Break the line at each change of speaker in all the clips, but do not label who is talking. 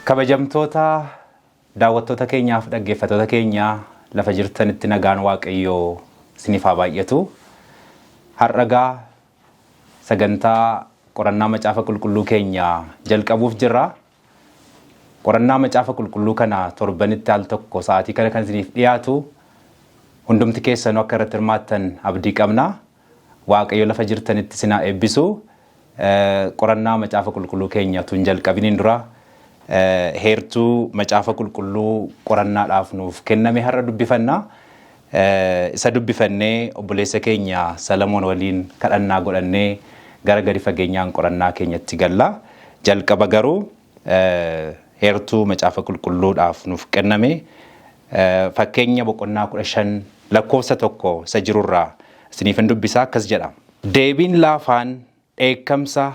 Kabajamtoota daawwattoota keenyaaf dhaggeeffattoota keenya lafa jirtanitti nagaan Waaqayyoo isiniif haa baay'atu. Har'a gaa sagantaa qorannaa Macaafa Qulqulluu keenya jalqabuuf jirra. Qorannaa Macaafa Qulqulluu kana torbanitti al tokko sa'aatii kana kan isiniif dhiyaatu hundumti keessanuu akka irratti hirmaattan abdii qabna. Waaqayyo lafa jirtanitti isin haa eebbisu. Qorannaa Macaafa Qulqulluu keenya utuu hin jalqabiniin dura heertuu Macaafa Qulqulluu qorannaadhaaf nuuf kenname har'a dubbifanna. Isa dubbifannee obboleessa keenya Salamoon waliin kadhannaa godhannee gara gadi fageenyaan qorannaa keenyatti galla. Jalqaba garuu heertuu Macaafa Qulqulluudhaaf nuuf kenname Fakkeenya boqonnaa 15 lakkoofsa 1 isa jirurraa isiniifin dubbisa, akkas jedha. Deebiin laafaan dheekkamsa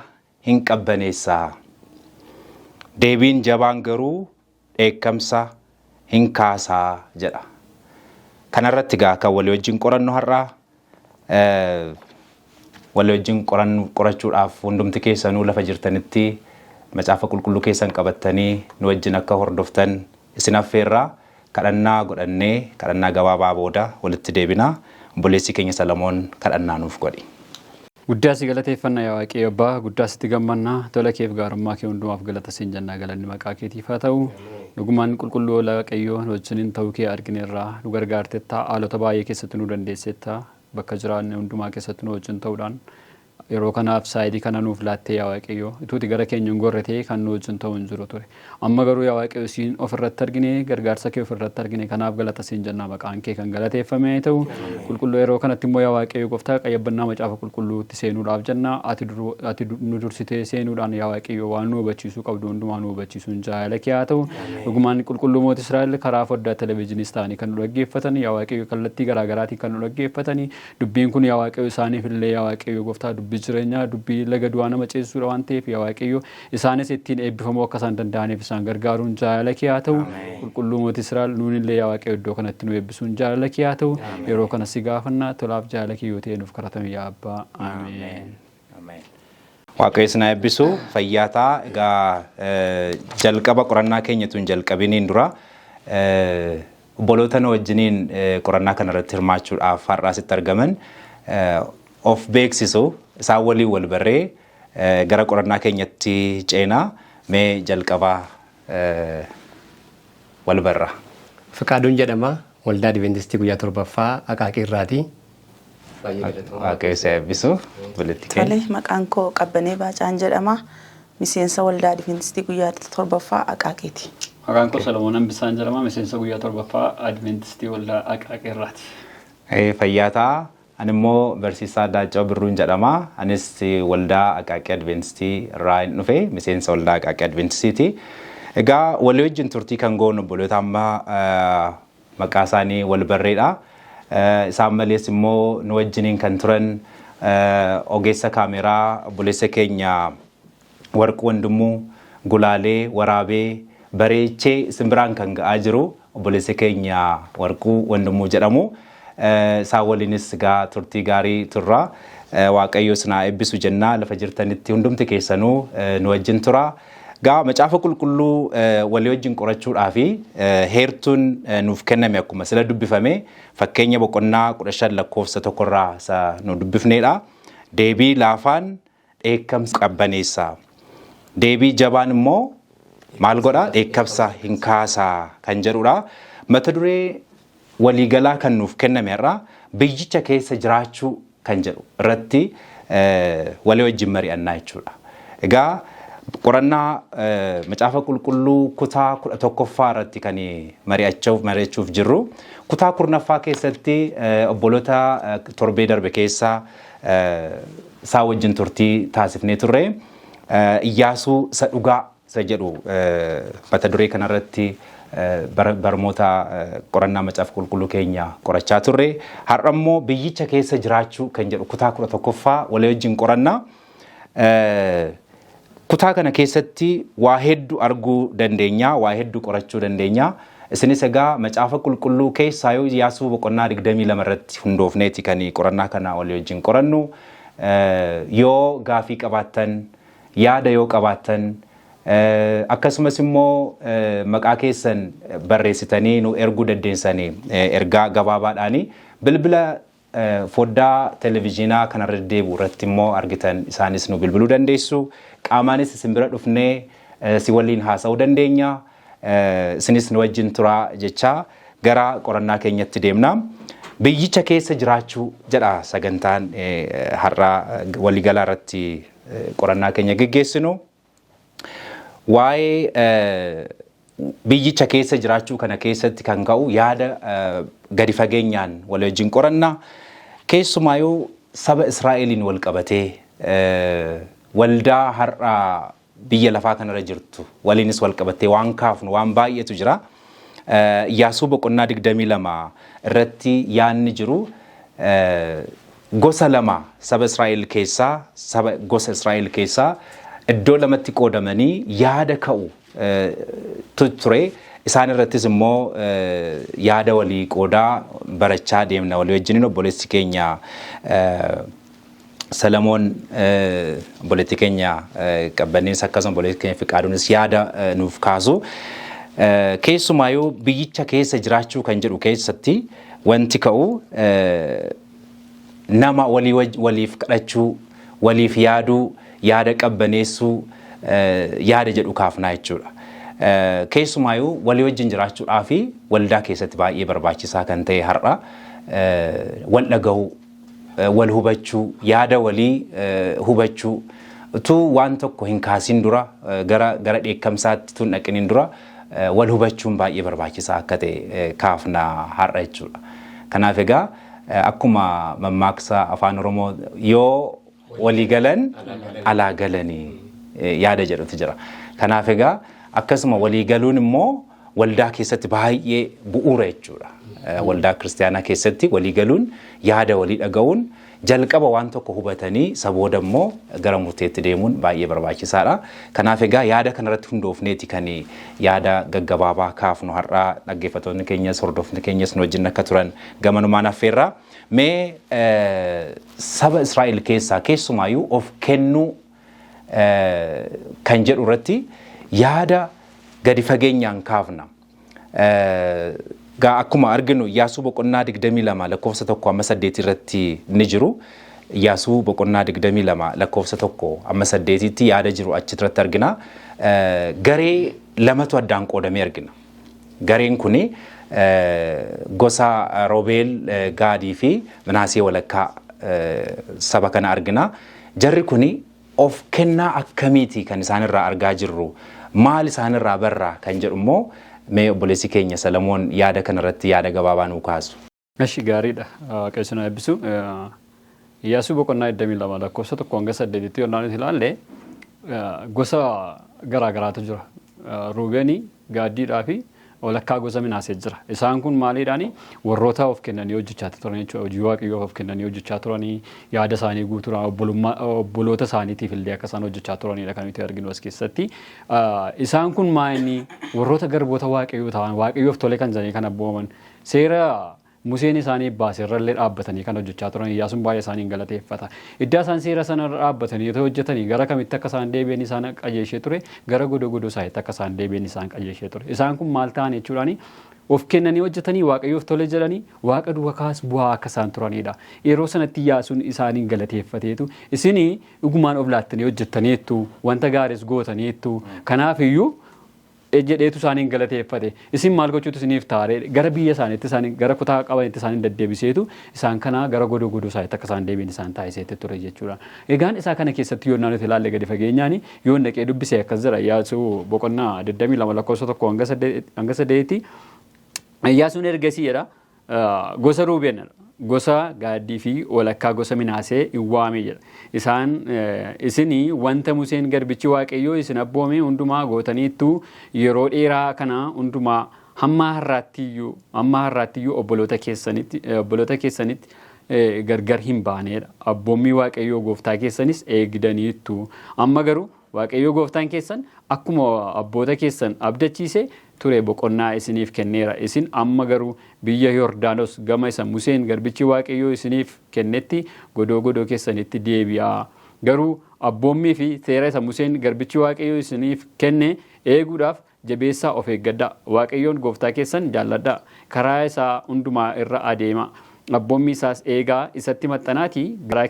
hin qabbaneessa, deebiin jabaan garuu dheekkamsa hin kaasa jedha. Kanarratti egaa kan walii wajjin qorannu har'a, walii wajjin qorachuudhaaf hundumti keessanuu lafa jirtanitti Macaafa Qulqulluu keessan qabattanii nu wajjin akka hordoftan isin affeerra. Kadhannaa godhannee kadhannaa gabaabaa booda walitti deebina. Obboleessi keenya Salamoon kadhannaa nuuf godhi.
Guddaa si galateeffanna yaa Waaqayyo Abbaa, guddaa sitti gammanna, tola keef gaarummaa kee hundumaaf galata siin jenna, galanni maqaa keetiif haa ta'u. Dhugumaan qulqulluu Waaqayyo nu wajjiniin ta'uu kee argineerra, nu gargaartetta, haalota baay'ee keessatti nu dandeessetta, bakka jiraanne hundumaa keessatti nu wajjin ta'uudhaan yeroo kanaaf saayitii kana nuuf laattee yaa Waaqayyo, ituuti gara keenya hin gorre ta'ee kan nu wajjin ta'u hin jiru ture. Amma garuu yaa Waaqayyo siin ofirratti argine, gargaarsa kee ofirratti argine, kanaaf galata siin jenna, maqaan kee kan galateeffame haa ta'u. Qulqulluu yeroo kanatti immoo yaa Waaqayyo gooftaa qayyabannaa Macaafa Qulqulluutti seenuudhaaf jenna. Ati nu dursitee seenuudhaan yaa Waaqayyo waan nu hubachiisuu qabdu hundumaa nu hubachiisuun jaalala kee haa ta'u. Dhugumaan qulqulluu mootii Israa'el karaa foddaa televezyiiniis ta'anii kan nu dhaggeeffatan yaa Waaqayyo, kallattii garaa garaatiin kan nu dhaggeeffatanii, dubbiin kun yaa Waaqayyo isaaniif illee yaa Waaqayyo gooftaa dubbii jireenyaa, dubbii laga du'aa nama ceesisuudha waan ta'eef, yaa Waaqayyo isaanis ittiin eebbifamuu akka isaan danda'aniif isaan gargaaruun jaalala kee haa ta'u. Qulqulluu mootii Israa'el nuun illee yaa Waaqayyo iddoo kanatti nu eebbisuun jaalala kee haa ta'u. Yeroo kana si gaafannaa, tolaaf jaalala kee yoo ta'e nuuf kadhatame yaa Abbaa. Ameen.
Waaqayyo isin haa eebbisu. Fayyaa ta'a. Egaa jalqaba qorannaa keenya tun jalqabiniin dura obboloota nu wajjiniin qorannaa kana irratti hirmaachuudhaaf har'aa asitti argaman of beeksisu, isaan waliin wal barree gara qorannaa keenyatti ceenaa. Mee jalqabaa wal barra.
Fiqaaduun jedhama. Waldaa Adventistii Guyyaa Torbaffaa Aqaaqii irraati.
Waaqayyo si haa eebbisu. Obboleetti keenya.
Tole, maqaan koo Qabbanee Baacaan jedhama. Miseensa Waldaa Adventistii Guyyaa Torbaffaa Aqaaqiiti.
Maqaan koo Solomoon Hambisaan jedhama. Miseensa Guyyaa Torbaffaa Adventistii Waldaa Aqaaqii irraati.
Fayyaa ta'a. Ani immoo Barsiisaa Daaccoo Birruun jedhama. Anis Waldaa Aqaaqii Adventistii irraa hin dhufe. Miseensa Waldaa Aqaaqii Adventistiiti. Egaa walii wajjin turtii kan goonu obboloota amma maqaa isaanii wal barreedha. Isaan malees immoo nu wajjiniin kan turan ogeessa kaameraa obboleessa keenya Warquu Wandimuu, gulaalee, waraabee, bareechee isin biraan kan ga'aa jiru obboleessa keenya Warquu Wandimuu jedhamu. Isaan waliinis egaa turtii gaarii turra. Waaqayyo isin haa eebbisu jennaa, lafa jirtanitti hundumti keessanuu nu wajjin tura. Gaa Macaafa Qulqulluu walii wajjin qorachuudhaa fi heertuun nuuf kenname akkuma sila dubbifame Fakkeenya boqonnaa 15 lakkoofsa tokkorraa isa nu dubbifneedha. Deebii laafaan dheekkamsa qabbaneessa. Deebii jabaan immoo maal godha? Dheekkamsa hin kaasa kan jedhudha. Mata duree waliigalaa kan nuuf kenname irraa biyyicha keessa jiraachuu kan jedhu irratti walii wajjin mari'annaa jechuudha. Egaa qorannaa Macaafa Qulqulluu kutaa 11ffaa irratti kan mari'achuuf jirru. Kutaa 10ffaa keessatti obboloota torbee darbe keessa isaa wajjin turtii taasifnee turre. Iyyaasuu isa dhugaa isa jedhu mata duree kanarratti barmoota qorannaa Macaafa Qulqulluu keenya qorachaa turre. Har'a immoo biyyicha keessa jiraachuu kan jedhu kutaa 11ffaa walii wajjin qoranna. Kutaa kana keessatti waa hedduu arguu dandeenya, waa hedduu qorachuu dandeenya. Isinis egaa Macaafa Qulqulluu keessaa yoo Iyyaasuu boqonnaa 22 irratti hundoofneeti kan qorannaa kana walii wajjin qorannu. Yoo gaafii qabaattan, yaada yoo qabaattan, Akkasumas immoo maqaa keessan barreessitanii nu erguu dandeessanii ergaa gabaabaadhaanii bilbila foddaa televezyiinaa kanarra deddeebi'u irratti immoo argitan isaanis nu bilbiluu dandeessu. Qaamaanis isin bira dhufnee si waliin haasa'uu dandeenya. Isinis nu wajjin turaa jechaa gara qorannaa keenyatti deemna. Biyyicha keessa jiraachuu jedha sagantaan har'aa waliigalaa irratti qorannaa keenya geggeessinu. Waa'ee biyyicha keessa jiraachuu kana keessatti kan ka'u yaada gadi fageenyaan wal wajjin qoranna. Keessumaayyuu saba Israa'eliin wal qabatee waldaa har'aa biyya lafaa kanarra jirtu waliinis wal qabatee waan kaafnu waan baay'eetu jira. Iyyaasuu boqonnaa 22 irratti yaadni jiru gosa lama saba Israa'el keessaa, saba gosa Israa'el keessaa iddoo lamatti qoodamanii yaada ka'u ture. Isaan irrattis immoo yaada walii qoodaa barachaa deemna walii wajjiniin. Obboleessi keenya Salamoon, obboleetti keenya Qabbaneenis, akkasuma obboleessi keenya Fiqaaduunis yaada nuuf kaasu. Keessumaayyuu biyyicha keessa jiraachuu kan jedhu keessatti wanti ka'u nama waliif kadhachuu, waliif yaaduu, yaada qabbaneessuu yaada jedhu kaafnaa jechuudha. Keessumaayyuu walii wajjin jiraachuudhaa fi waldaa keessatti baay'ee barbaachisaa kan ta'e har'a wal dhagahuu, wal hubachuu, yaada walii hubachuu, utuu waan tokko hin kaasin dura, gara dheekkamsaatti tun dhaqiniin dura wal hubachuun baay'ee barbaachisaa akka ta'e kaafna har'a jechuudha. Kanaaf egaa akkuma mammaaksa afaan Oromoo yoo walii galan alaa galanii yaada jedhutu jira. Kanaaf egaa akkasuma walii galuun immoo waldaa keessatti baay'ee bu'uura jechuudha. Waldaa kiristaanaa keessatti walii galuun, yaada walii dhaga'uun, jalqaba waan tokko hubatanii sabooda immoo gara murteetti deemuun baay'ee barbaachisaadha. Kanaaf egaa yaada kanarratti hundoofneeti kan yaada gaggabaabaa kaafnu har'aa. Dhaggeeffattoonni keenyas hordofni keenyas nu wajjin akka turan gamanumaan affeerraa. Mee saba Israa'el keessaa keessumaayyuu of kennuu kan jedhu irratti yaada gadi fageenyaan kaafna. Gaa akkuma arginu Iyyaasuu boqonnaa 22 lakkoofsa 1 amma 8 irratti ni jiru. Iyyaasuu boqonnaa 22 lakkoofsa 1 amma 8tti yaada jiru achirratti argina. Garee lamatu addaan qoodamee argina. Gareen kuni gosa Roobeel, Gaadii fi Minaasee walakkaa saba kana argina. Jarri kuni of kennaa akkamiiti kan isaanirraa argaa jirru? Maal isaanirraa barraa kan jedhu immoo mee obboleessi keenya Salamoon yaada kanarratti yaada gabaabaa nuu kaasu.
Eshi, gaariidha. Waaqayyo isin haa eebbisu. Iyyaasuu boqonnaa 22 lakkoofsa 1 hanga 8tti yoo nuti ilaalle gosa garaa garaatu jira. Ruubeenii, Gaaddiidhaa fi walakkaa gosa Minaasee jira. Isaan kun maaliidhaani? Warroota of kennanii hojjechaa turan jechuudha. Hojii Waaqayyoof of kennanii hojjechaa turanii, yaada isaanii guutuudhaan obboloota isaaniitiif illee akka isaan hojjechaa turanidha kan nuti arginu as keessatti. Isaan kun maayini? Warroota garboota Waaqayyoo ta'an, Waaqayyoof tole kan jedhanii kan abboomaman, seera Museen isaanii baase irrallee dhaabbatanii kan hojjechaa turan. Iyyaasuun baay'ee isaaniin galateeffata. Iddaa isaan seera sana irra dhaabbatanii otoo hojjetanii gara kamitti akka isaan deebi'an isaan qajeelchee ture, gara godoo godoo isaaniitti akka isaan deebi'an isaan qajeelchee ture. Isaan kun maal ta'an jechuudhaani? Of kennanii hojjetanii, Waaqayyoof tole jedhanii, Waaqa duukaas bu'aa akka isaan turanidha. Yeroo sanatti Iyyaasuun isaaniin galateeffateetu, isinii dhugumaan of laattanii hojjettaniittu, wanta gaariis gootaniittu, kanaaf iyyuu jedheetu isaaniin galateeffate. Isin maal gochuutu isiniif taaree? Gara biyya isaaniitti isaanii, gara kutaa qabanitti isaaniin deddeebiseetu isaan kana gara godoo godoo isaaniitti akka isaan deebiin isaan taasiseetti ture jechuudha. Egaan isaa kana keessatti yoo nuti ilaalle gadi fageenyaan, yoo dhaqee dubbisee akkas jedha: Iyyaasuu boqonnaa 22 lakkoofsa 1 hanga 8. Iyyaasuun ergasii jedha, gosa Ruubeen, gosa Gaaddii fi walakkaa gosa Minaasee hin waame jedha. Isaan isinii wanta Museen garbichi Waaqayyoo isin abboome hundumaa gootaniittu, yeroo dheeraa kana hundumaa hamma har'aattiyyuu obboloota keessanitti gargar hin baanedha. Abboommii Waaqayyoo gooftaa keessanis eegdaniittu. Amma garuu Waaqayyoo gooftaan keessan akkuma abboota keessan abdachiise ture boqonnaa isiniif kenneera. Isin amma garuu biyya Yordaanos gama isa Museen garbichi Waaqayyoo isiniif kennetti godoo godoo keessanitti deebi'aa. Garuu Abboommii fi seera isa Museen garbichi Waaqayyoo isiniif kenne eeguudhaaf jabeessaa of eeggadhaa. Waaqayyoon gooftaa keessan jaalladhaa. Karaa isaa hundumaa irra adeema. Abboommii isaas eegaa, isatti maxxanaatii garaa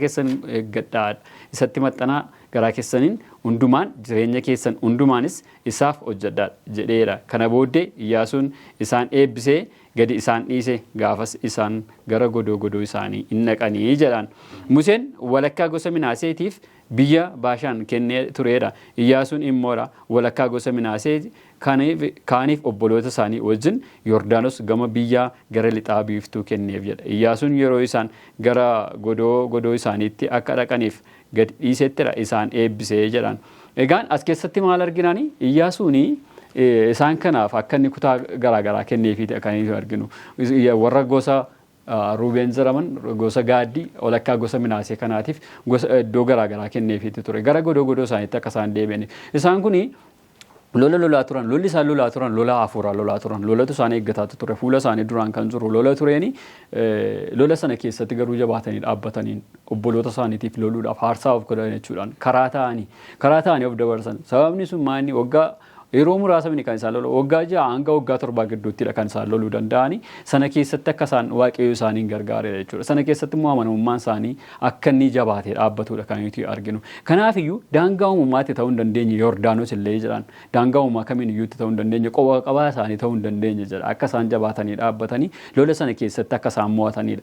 keessan eeggadhaa. Isatti maxxanaa, garaa keessaniin hundumaan, jireenya keessan hundumaanis isaaf hojjedhaa jedheera. Kana booddee Iyyaasuun isaan eebbisee gadi isaan dhiise. Gaafas isaan gara godoo godoo isaanii hin dhaqanii jedhaan. Museen walakkaa gosa Minaaseetiif biyya Baashaan kennee tureedha. Iyyaasuun immoodha walakkaa gosa Minaasee kaaniif obboloota isaanii wajjin Yordaanos gama biyya gara lixaa biiftuu kenneef jedha. Iyyaasuun yeroo isaan gara godoo godoo isaaniitti akka dhaqaniif gadi dhiisettidha isaan eebbisee jedhaan. Egaan as keessatti maal arginani? Iyyaasuun isaan kanaaf akka inni kutaa garaagaraa kenneefiiti kan inni arginu. Warra gosa Ruubeen jedhaman, gosa Gaaddii, walakkaa gosa Minaasee kanaatiif gosa iddoo garaagaraa kenneefiiti ture. Gara godoo godoo isaaniitti akka isaan deebi'aniif. Isaan kuni lola lolaa turan. Lolli isaan lolaa turan lola hafuuraa lolaa turan. Lolatu isaan eeggataatu ture. Fuula isaanii duraan kan jiru lola tureeni. Lola sana keessatti garuu jabaatanii dhaabbataniin obboloota isaaniitiif loluudhaaf aarsaa of godhan jechuudhaan karaa ta'anii of dabarsan. Sababni sun maanni? Waggaa yeroo muraasa mini kan isaan lolu, waggaa 6 hanga waggaa 7 gidduuttidha kan isaan loluu danda'ani. Sana keessatti akka isaan Waaqayyo isaaniin gargaareera jechuudha. Sana keessatti immoo amanamummaan isaanii akka inni jabaatee dhaabbatudha kan nuti arginu. Kanaafiyyuu daangaa uumamaatti ta'uu hin dandeenye Yordaanos illee jedhan. Daangaa uumamaa kamiin iyyuutti ta'uu hin dandeenye, qoba qabaa isaanii ta'uu hin dandeenye jedha. Akka isaan jabaatanii dhaabbatanii lola sana keessatti akka isaan mo'atanidha.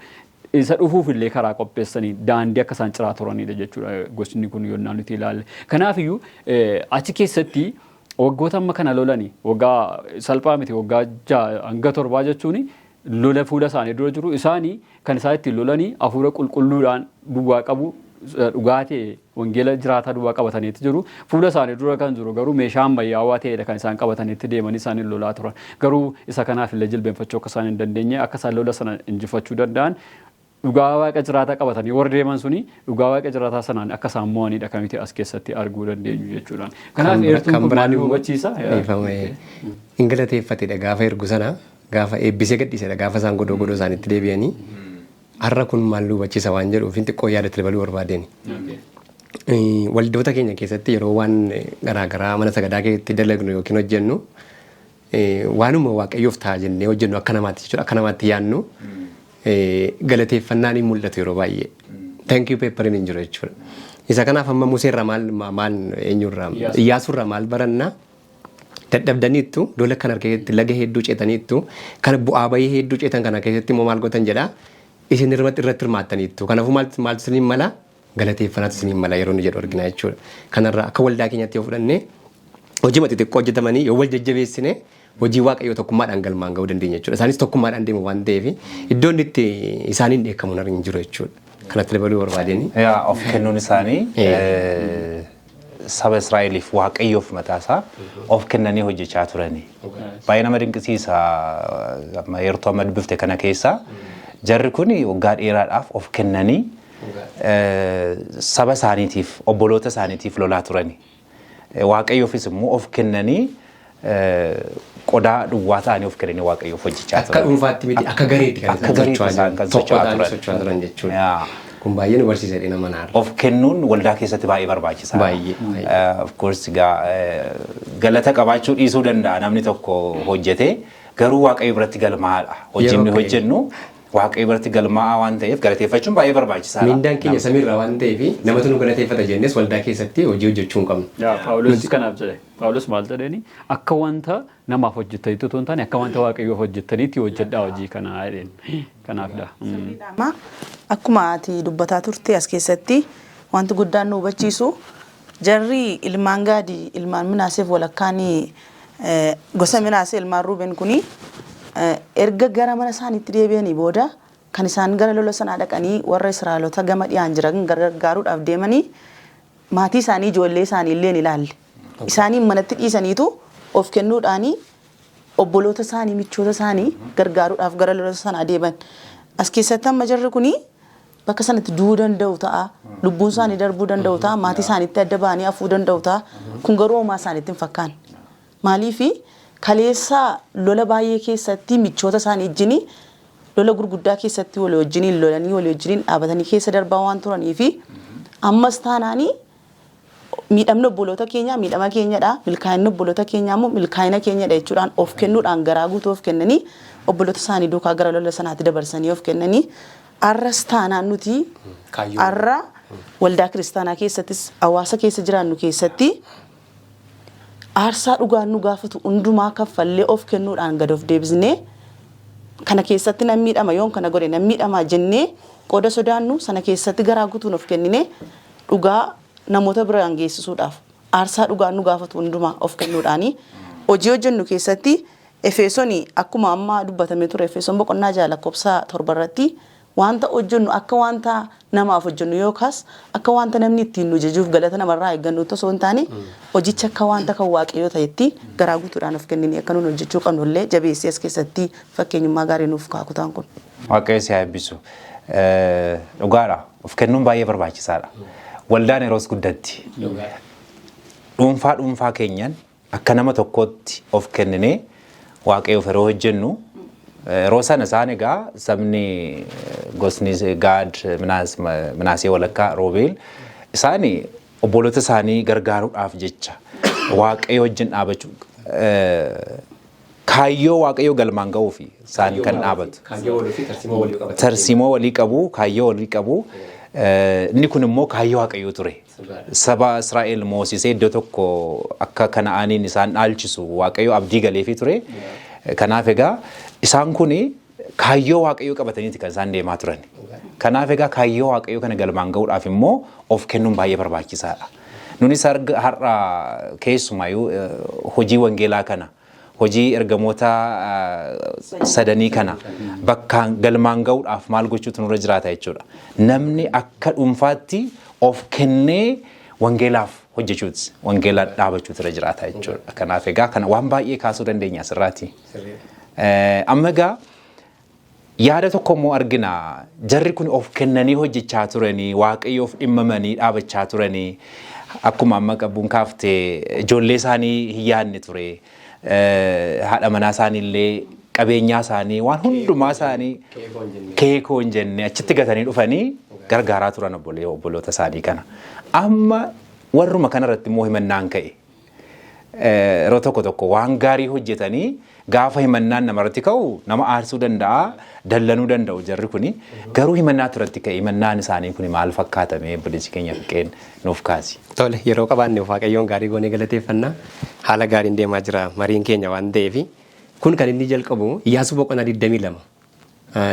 Isa dhufuuf illee karaa qopheessanii daandii akka isaan ciraa turanidha jechuudha gosni kun yonnaa nuti ilaalle. Kanaafiyyuu achi keessatti waggoota amma kana lolanii, waggaa salphaa miti, waggaa 6 hanga 7 jechuun lola fuula isaanii dura jiru. Isaanii kan isaan ittiin lolanii hafuura qulqulluudhaan duwwaa qabu, dhugaa ta'e wangeela jiraataa duwwaa qabataniitti jiru. Fuula isaanii dura kan jiru garuu meeshaa ammayyaawaa ta'edha kan isaan qabataniitti deemanii isaaniin lolaa turan. Garuu isa kanaaf illee jilbeenfachuu akka isaan hin dandeenye, akka isaan lola sana injifachuu danda'an dhugaa Waaqa jiraataa qabatanii warri deeman suni dhugaa Waaqa jiraataa sanaan akka isaan mo'anidha kan nuti as keessatti arguu dandeenyu jechuudhaan. Kanaaf eertuun kun maal nu hubachiisa?
Hin galateeffatedha gaafa ergu sana, gaafa eebbisee gadhiisedha, gaafa isaan godoo godoo isaaniitti deebi'anii. Har'a kun maal nu hubachiisa waan jedhuuf xiqqoo yaadatti dabaluu barbaadeen. Waldoota keenya keessatti yeroo waan garaagaraa mana sagadaa keessatti dalagnu yookiin hojjennu, waanuma Waaqayyoof ta'a jennee hojjennu, akka namaatti jechuudha, akka namaatti yaannu, galateeffannaan hin mul'atu yeroo baay'ee. Thank you paperiin hin jiru jechuudha. Isa kanaaf amma Museerraa maal maal, eenyurraa, Iyyaasurraa maal barannaa? Dadhabdaniittu, lola kana keessatti laga hedduu ceetaniittu, kan bu'aa bahii hedduu ceetan kana keessatti immoo maal gootan jedhaa, isin irratti hirmaattaniittu. Kanaafuu maaltu maaltu isiniin mala? Galateeffannaatu isiniin mala yeroo inni jedhu argina jechuudha. Kanarraa akka waldaa keenyatti yoo fudhanne, hojii xixiqqoo hojjetamanii yoo wal jajjabeessine, hojii Waaqayyoo tokkummaadhaan galmaan ga'uu dandeenya jechuudha. Isaanis tokkummaadhaan deemu waan ta'eef iddoo inni itti isaaniin dheekkamu hin jiru jechuudha. Kanatti dabaluu barbaadeni.
Yaa, of kennuun isaanii saba Israa'eliif, Waaqayyoof mataasaa of kennanii hojjechaa turani. Baay'ee nama dinqisiisa. Amma yeroo amma dubbifte kana keessa jarri kun waggaa dheeraadhaaf of kennanii saba isaaniitiif, obboloota isaaniitiif lolaa turani. Waaqayyoofis immoo of kennanii, qodaa duwwaa ta'anii of kennanii Waaqayyoof hojjechaa
Akka turan. dhuunfaatti miti, akka gareetti kan
Akka gareetti
socho'aa
isaan
jiran.
kan
Tokko
socho'aa
ta'anii
turan.
socho'aa turan jechuudha.
Yaa.
Kun baay'ee nu barsiisa jedhee nama naarra.
Of kennuun waldaa keessatti baay'ee barbaachisaadha.
Baay'ee, baay'ee.
Of course egaa galata qabaachuu dhiisuu danda'a namni tokko hojjetee, garuu Waaqayyo biratti galmaa'aadha. Hojii
Yeroo
inni hojjennu Waaqayyo biratti galmaa'aa waan ta'eef galateeffachuun baay'ee barbaachisaadha.
Mindaan keenya samiirraa waan ta'eef namatu nu galateeffata jennes waldaa keessatti hojii hojjechuu hin qabnu.
Yaa, Phaawulos kanaaf jedhe. Phaawulos maal jedheeni? Akka wanta namaaf hojjettanitti otoo hin taane akka wanta Waaqayyoof hojjettaniitti hojjedhaa hojii kanaa jedheen. Kanaafidha.
Amma akkuma ati dubbataa turte, as keessatti wanti guddaan nu hubachiisu, jarri ilmaan Gaadi, ilmaan Minaaseef, walakkaan gosa Minaasee, ilmaan Ruuben kuni erga gara mana isaaniitti deebi'anii booda kan isaan gara lola sanaa dhaqanii warra Israa'eloota gama dhiyaan jiran gargaaruudhaaf deemanii, maatii isaanii, ijoollee isaanii illee hin ilaalle. Isaaniin manatti dhiisaniitu of kennuudhaanii obboloota isaanii, michoota isaanii gargaaruudhaaf gara lola sanaa deeman. As keessatti amma jarri kuni bakka sanatti du'uu danda'u ta'a. Lubbuun isaanii darbuu danda'u ta'a. Maatii isaaniitti adda ba'anii hafuu danda'u ta'a. Kun garuu homaa isaaniitti hin fakkaanne. Maaliifi? Kaleessa lola baay'ee keessatti michoota isaanii wajjin lola gurguddaa keessatti walii wajjiniin lolanii, walii wajjiniin dhaabatanii keessa darbaa waan turanii fi Ammas taanaanii miidhamni obboloota keenyaa miidhama keenyadha. Milkaa'inni obboloota keenyaa immoo milkaa'ina keenyadha jechuudhaan of kennuudhaan garaa guutuu of kennanii obboloota isaanii duukaa gara lola sanaatti dabarsanii of kennanii arras taanaan nuti arra waldaa kiristaanaa keessattis hawaasa keessa jiraannu keessatti aarsaa dhugaan nu gaafatu hundumaa kaffallee of kennuudhaan gad of deebisnee kana keessatti nan miidhama, yoon kana godhe nan miidhama jennee qooda sodaannu sana keessatti garaa guutuun of kennine dhugaa namoota biraan geessisuudhaaf aarsaa dhugaan nu gaafatu hundumaa of kennuudhaani hojii hojjennu keessatti Efesoon akkuma amma dubbatamee ture Efesoon boqonnaa 6 lakkoofsa 7 irratti wanta hojjennu akka wanta namaaf hojjennu yookaas akka wanta namni ittiin nu jajuuf galata namarraa eeggannu osoo hin taane hojicha akka wanta kan Waaqayyoo ta'etti garaa guutuudhaan of kennine akka nuun hojjechuu qabnu illee jabeessee as keessatti fakkeenyummaa gaarii nuuf kaa'a kutaan kun.
Waaqayyo si haa eebbisu. Dhugaadha. Of kennuun baay'ee barbaachisaadha. Waldaan yeroos guddatti. Dhuunfaa dhuunfaa keenyan akka nama tokkootti of kenninee Waaqayyoof yeroo hojjennu, yeroo sana isaan egaa sabni gosni Gaad, Minaasee walakkaa, Roobeel isaan obboloota isaanii gargaaruudhaaf jecha Waaqayyo wajjin dhaabachuu, kaayyoo Waaqayyoo galmaan ga'uu fi isaan kan dhaabatu. Tarsiimoo walii qabu, kaayyoo walii qabu. Inni kun immoo kaayyoo Waaqayyoo ture. Saba Israa'el moosisee iddoo tokko akka Kana'aaniin isaan dhaalchisu Waaqayyo abdii galeefii ture. Kanaaf egaa isaan kun kaayyoo Waaqayyoo qabataniiti kan isaan deemaa turan. Kanaaf egaa kaayyoo Waaqayyoo kana galmaan ga'uudhaaf immoo of kennuun baay'ee barbaachisaadha. Nunis har'a keessumaayyuu hojii wangeelaa kana, hojii ergamoota sadanii kana bakkaan galmaan ga'uudhaaf maal gochuutu nurra jiraata jechuudha. Namni akka dhuunfaatti of kennee wangeelaaf hojjechuuti, wangeela dhaabachuutu irra jiraata jechuudha. Kanaaf egaa kana waan baay'ee kaasuu dandeenya asirraati. Amma egaa yaada tokko immoo argina. Jarri kun of kennanii hojjechaa turanii, Waaqayyoof dhimmamanii dhaabachaa turanii, akkuma amma qabbuun kaaftee ijoollee isaanii hin yaadne ture. Haadha manaa isaanii illee, qabeenyaa isaanii, waan hundumaa isaanii keekoo hin jenne achitti gatanii dhufanii gargaaraa turan obboloota isaanii kana. Amma warruma kanarratti immoo himannaan ka'e. Yeroo tokko tokko waan gaarii hojjetanii gaafa himannaan namarratti ka'u nama aarsuu danda'a, dallanuu danda'u jarri kuni. Garuu himannaatu irratti ka'e. Himannaan isaanii kuni maal fakkaatamee, obboleessi keenya Fiqeen nuuf kaasi.
Tole, yeroo qabaanne Waaqayyoon gaarii goonee galateeffannaa. Haala gaariin deemaa jira mariin keenya waan ta'eef. Kun kan inni jalqabu Iyyaasuu boqonnaa 22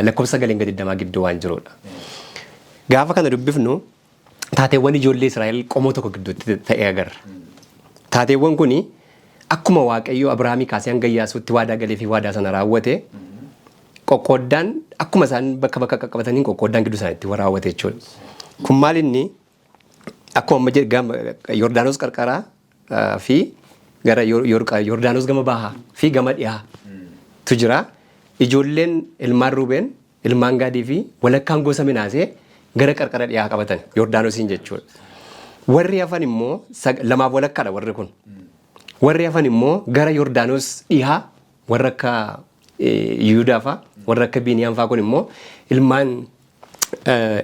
lakkoofsa 9 hanga 20 gidduu waan jirudha. Gaafa kana dubbifnu taateewwan ijoollee Israa'el qomoo tokko gidduutti ta'e agarra. Taateewwan kun akkuma Waaqayyo Abrahaamii kaasee hanga Iyyaasuutti waadaa galee fi waadaa sana raawwate, qoqqooddaan akkuma isaan bakka bakka qaqqabataniin qoqqooddaan gidduu isaaniitti raawwate jechuudha. Kun maal inni akkuma amma jedhe gama Yordaanos qarqaraa fi gara Yordaanos gama bahaa fi gama dhihaa tu jira. Ijoolleen ilmaan Ruubeen, ilmaan Gaadii fi walakkaan gosa Minaasee gara qarqara dhihaa qabatan, Yordaanosiin jechuudha. Warri hafan immoo lamaaf walakkaadha warri kun. Warri hafan immoo gara Yordaanos dhihaa warra akka Yihudaa fa'a, warra akka Biiniyaam fa'a, kun immoo ilmaan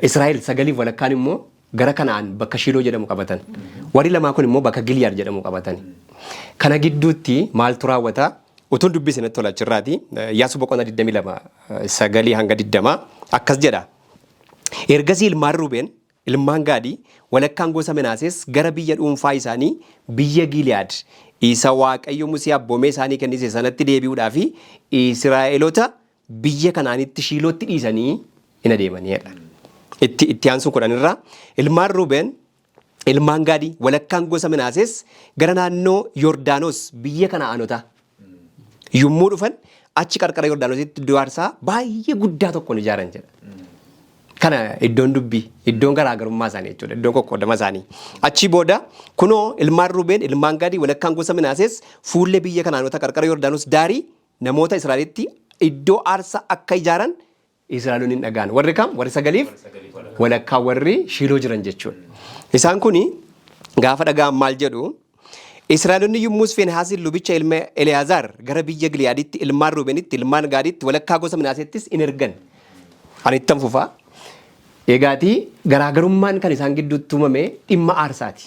Israa'el sagaliif walakkaan immoo gara Kana'aan bakka Shiiloo jedhamu qabatan. Warri lamaa kun immoo bakka Giliyaad jedhamu qabatan. Kana gidduutti maaltu raawwata? Utuun dubbise natti tola achirraati. Iyyaasuu boqonnaa 22 sagalii hanga 20 akkas jedha. Ergasii ilmaan Ruubeen, ilmaan Gaadii, walakkaan gosa Minaasees gara biyya dhuunfaa isaanii biyya Giliyaad isa Waaqayyo Musee abboomee isaanii kennise sanatti deebi'uudhaaf Israa'eloota biyya Kanaanitti Shiilootti dhiisanii in adeemanii jedha. Itti aansuun 10 irraa ilmaan Ruubeen, ilmaan Gaadii, walakkaan gosa Minaasees gara naannoo Yordaanos biyya Kana'aanotaa yommuu dhufan achi qarqara Yordaanositti iddoo aarsaa baay'ee guddaa tokko ni ijaaran jedha. Kana iddoon dubbii, iddoon garaagarummaa isaanii jechuudha, iddoon qoqqoodama isaanii. Achii booda kunoo ilmaan Ruubeen, ilmaan Gaadii, walakkaan gosa Minaasees fuullee biyya Kanaanota qarqara Yordaanos daarii namoota Israa'elitti iddoo aarsaa akka ijaaran Israa'eloonni hin dhaga'an. Warri kam? Warri sagaliif walakkaa, warri Shiiloo jiran jechuudha. Isaan kuni gaafa dhaga'an maal jedhu? Israa'eloonni yommus Fenehaasin lubicha ilma Ele'aazaar gara biyya Giliyaaditti ilmaan Ruubenitti, ilmaan Gaaditti, walakkaa gosa Minaaseettis in ergan. Ani ittan fufaa. Egaatii garaagarummaan kan isaan gidduutti uumame dhimma aarsaati.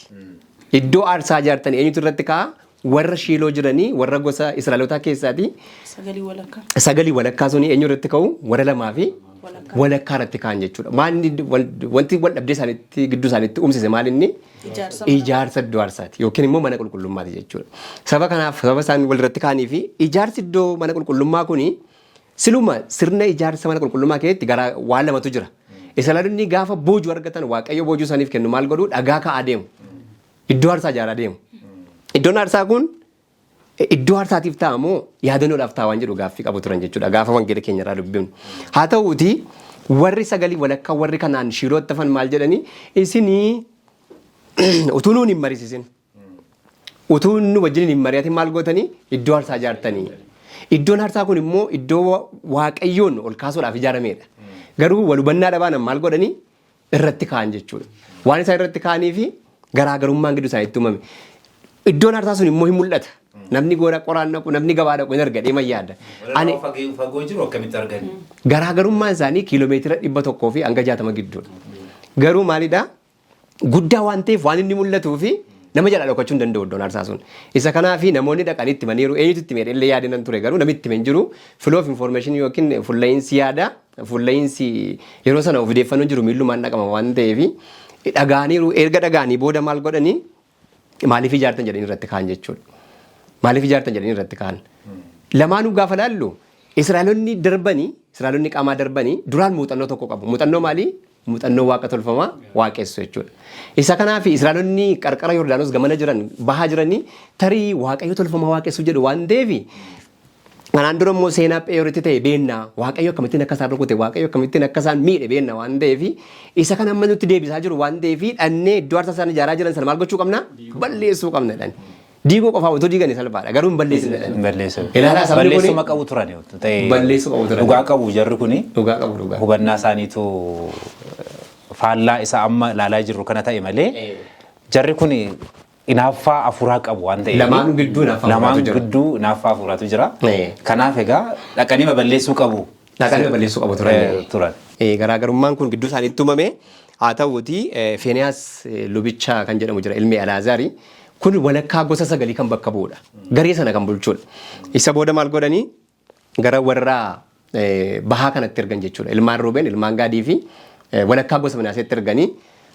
Iddoo aarsaa ijaartanii eenyutu irratti ka'a? Warra Shiiloo jiranii, warra gosa Israa'elotaa keessaati.
Sagalii walakkaa.
Sagalii walakkaa suni eenyu irratti ka'u? Warra lamaa fi walakkaa irratti ka'an jechuudha. Maalni wanti wal dhabdee isaaniitti gidduu isaaniitti uumsise maal inni?
Ijaarsa.
Ijaarsa iddoo aarsaati yookiin immoo mana qulqullummaati jechuudha. Saba kanaaf sababa isaan wal irratti ka'anii fi ijaarsi iddoo mana qulqullummaa kuni siluma sirna ijaarsa mana qulqullummaa keessatti gara waan lamatu jira. Israa'eloonni gaafa boojuu argatan, Waaqayyo boojuu isaaniif kennu, maal godhu? Dhagaa ka'aa deemu. Iddoo aarsaa ijaaraa deemu. Iddoon aarsaa kun iddoo aarsaatiif ta'a moo yaadannoodhaaf ta'a waan jedhu gaaffii qabu turan jechuudha gaafa wangeela keenya irraa dubbifnu. Haa ta'uuti warri sagalii walakkaa, warri kanaan Shiilootti hafan maal jedhanii? Isinii utuu nuun hin mariisisin, utuu nu wajjin hin mari'atin maal gootanii iddoo aarsaa ijaartanii? Iddoon aarsaa kun immoo iddoo Waaqayyoon ol kaasuudhaaf ijaaramedha. Garuu wal hubannaa dhabaan maal godhanii? Irratti ka'an jechuudha. Waan isaan irratti ka'anii fi garaagarummaan gidduu isaaniitti uumame. Iddoon aarsaa sun immoo hin mul'ata. Namni goora qoraan dhaqu, namni gabaa dhaqu hin arga deema yaada.
Ani fagoo jiru akkamitti argani?
Garaagarummaan isaanii kiiloomeetira 160 gidduudha. Garuu maalidhaa? Guddaa waan ta'eef, waan inni mul'atuu fi nama jalaa dhokachuu hin danda'u iddoon aarsaa sun. Isa kanaaf namoonni dhaqanii itti himaniiru. Eenyutu itti hime illee yaada nan ture, garuu namni itti hime hin jiru. Flow of information yookiin fulla'iinsi yaada, fulla'iinsi yeroo sana of odeeffannoon jiru miillumaan dhaqama waan ta'eef dhaga'aniiru. Erga dhaga'anii booda maal godhanii? Maaliif ijaartan jedhanii irratti ka'an jechuudha. Maaliif ijaartan jedhanii irratti ka'an. Lamaanuu gaafa laallu, Israa'eloonni darbanii, Israa'eloonni qaamaa darbanii duraan muuxannoo tokko qabu. Muuxannoo maalii? Muuxannoo waaqa tolfamaa waaqessu jechuudha. Isa kanaaf Israa'eloonni qarqara Yordaanos gamana jiran, bahaa jiranii, tarii waaqayyo tolfamaa waaqessu jedhu waan ta'eef, kanaan dura immoo seenaa Phe'ooritti ta'e beennaa, Waaqayyo akkamittiin akka isaan rukute, Waaqayyo akkamittiin akka isaan miidhe beenna waan ta'eef, isa kana amma nutti deebisaa jiru waan ta'eef, dhannee iddoo aarsaa isaan ijaaraa jiran sana maal gochuu qabna? Balleessuu qabna jedhani. Diiguu qofaa utuu diiganii salphaadha, garuu hin balleessine jedhani.
Balleessu.
Ilaalaa sabni kuni
Balleessuma qabu turan. Ta'e
Balleessuu qabu turan.
Dhugaa qabu jarri kuni.
Dhugaa qabu, dhugaa.
Hubannaa isaaniitu faallaa isa amma ilaalaa jirru kana ta'e malee, jarri kun inaaffaa afuuraa qabu waan ta'eef.
Lamaanuu gidduu inaaffaa
Lamaan
hafuuraatu jira.
gidduu inaaffaa afuuraatu jira. Kanaaf egaa dhaqanii balleessuu qabu.
Dhaqanii balleessuu qabu turan.
Turan.
Garaagarummaan kun gidduu isaaniitti uumame. Haa ta'uuti Feeniyaas lubicha kan jedhamu jira, ilmi Alaazaari. Kun walakkaa gosa sagalii kan bakka bu'udha. Garee sana kan bulchudha. Isa booda maal godhanii? Gara warra bahaa kanatti ergan jechuudha. Ilmaan Ruubeen, ilmaan Gaadii fi walakkaa gosa Minaaseetti erganii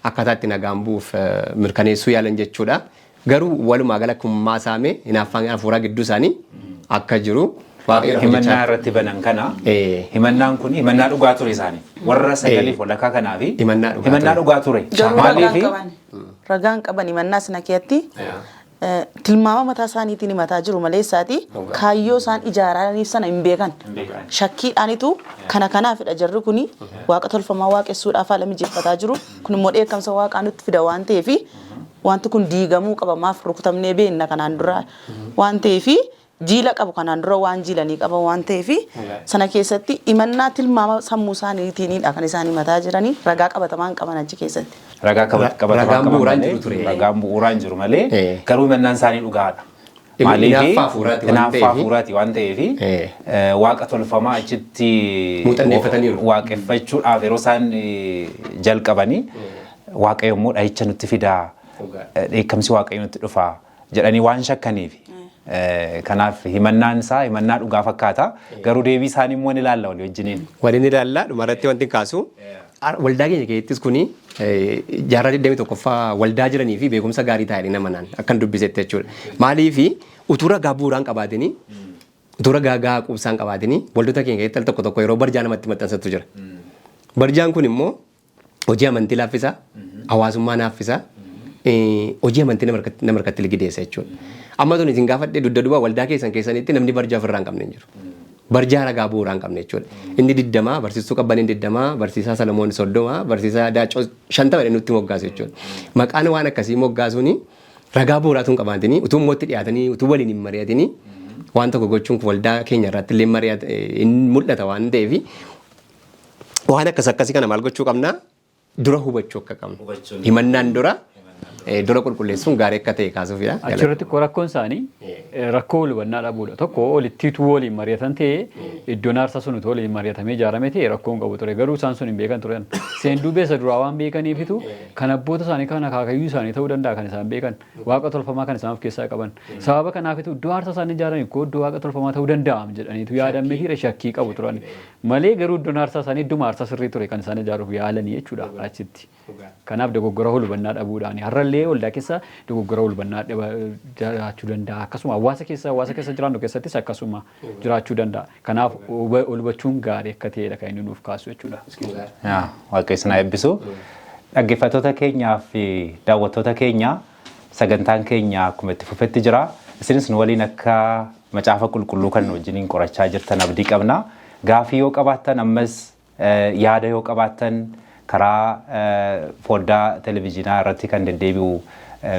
akkaataa itti nagaan bu'uuf mirkaneessuu yaalan jechuudha. Garuu walumaa gala kummaa saame hinaaffaan hafuuraa gidduu isaanii akka jiru Waaqayyo
Himannaa
hojjechaa
irratti banan kana, himannaan kun himannaa dhugaa ture isaanii. Warra sagaliif walakkaa kanaa fi
Himannaa dhugaa
himannaa
ture.
dhugaa ture.
Garuu ragaan
Maaliifi
qaban. Ragaan qaban himannaa sana keessatti tilmaama mataa isaaniitiin himataa jiru malee isaati kaayyoo isaan ijaaraniif sana hin beekan. Shakkiidhaanitu kana kanaafidha, jarri kuni waaqa tolfamaa waaqessuudhaaf haala mijeeffataa jiru. Kun immoo dheekkamsa waaqaa nutti fida waan ta'eef, wanti kun diigamuu qaba, maaf rukutamnee beenna kanaan dura waan ta'eef, jiila qabu kanaan dura waan jiilanii qaban waan ta'eef, sana keessatti himannaa tilmaama sammuu isaaniitiinidha kan isaan himataa jiranii, ragaa qabatamaa hin qaban achi keessatti.
Ragaa qabatamaa
Ragaan
qaban
bu'uuraan
malee,
jiru ture.
Ragaan bu'uuraan jiru malee, garuu himannaan isaanii dhugaadha. Maaliifi
Hinaaffaa hafuuraati waan
hinaaffaa
ta'eefi.
hafuuraati waan ta'eefi waaqa tolfamaa achitti
Muuxanneeffataniiru.
waaqeffachuudhaaf yeroo isaan jalqabanii, Waaqayyo immoo dhahicha nutti fidaa, dheekkamsi Waaqayyo nutti dhufaa jedhanii waan shakkaniif. Kanaaf himannaan isaa himannaa dhugaa fakkaata. Garuu deebii isaanii immoo ni ilaalla walii wajjiniin.
Waliin ilaalla. Dhumarratti wanti kaasu, waldaa keenya keessattis kuni jaarraa 21ffaa waldaa jiranii fi beekumsa gaarii ta'e nama naan akkan dubbisetti jechuudha. Maaliifi utuu ragaa bu'uuraan qabaatinii, utuu ragaa gahaa quubsaan qabaatinii, waldoota keenya keessatti al tokko tokko yeroo barjaa namatti maxxansatu jira. Barjaan kun immoo hojii amantii laaffisa, hawaasummaa naaffisa, hojii amantii nama harkatti ligideessa jechuudha. Amma tun isin gaafadhe, dugda duuba waldaa keessan keessanitti namni barjaa ofirraa hin qabne hin jiru. Barjaa ragaa bu'uuraa hin qabne jechuudha. Inni 20, barsiistuu Qabbaneen 20, barsiisaa Salamoon 30, barsiisaa Daacoo 50 jedhanii nutti moggaasu jechuudha. Maqaan waan akkasii moggaasuuni ragaa bu'uuraa tun qabaatanii, utuu immoo itti dhiyaatanii, utuu waliin hin mari'atanii waan tokko gochuun kun waldaa keenya irratti illee mari'at hin mul'ata waan ta'eef, waan akkas akkasii kana maal gochuu qabna? Dura hubachuu akka qabnu.
Hubachuun.
Himannaan dura Dura qulqulleessuun gaarii akka ta'e kaasuufidha.
Achirratti rakkoon isaanii rakkoo wal hubannaa dhabuudha. Tokko walitti utuu waliin mari'atan ta'ee, iddoon aarsaa sun utuu waliin mari'atamee ijaarame ta'e, rakkoon qabu ture. Garuu isaan sun hin beekan turan. Seenduubee isa duraa waan beekaniifitu kan abboota isaanii, kan akaakayyuu isaanii ta'uu danda'a kan isaan beekan. Waaqa tolfamaa kan isaan of keessaa qaban. Sababa kanaafitu iddoo aarsaa isaanii ijaaran koo iddoo waaqa tolfamaa ta'uu danda'a jedhaniitu yaadamee hira shakkii qabu turan. Malee garuu iddoon aarsaa isaanii idduma aarsaa sirrii ture kan isaan ijaaruuf yaalanii jechuudha achitti. Kanaaf dogoggora wal hubannaa dhabuudhaan har'allee waldaa keessa dogoggora wal hubannaa jiraachuu danda'a. Akkasuma hawaasa keessa jiraannu keessattis akkasuma jiraachuu danda'a. Kanaaf wal hubachuun gaarii akka ta'edha kan inni nuuf kaasu jechuudha.
Waaqayyo isin haa eebbisu. Dhaggeeffattoota keenyaa fi daawwattoota keenya, sagantaan keenya akkuma itti fufetti jira. Isinis nu waliin akka macaafa qulqulluu kan wajjiniin qorachaa jirtan abdii qabna. Gaafii yoo qabaattan, ammas yaada yoo qabaattan, karaa foddaa televezyiinaa irratti kan deddeebi'u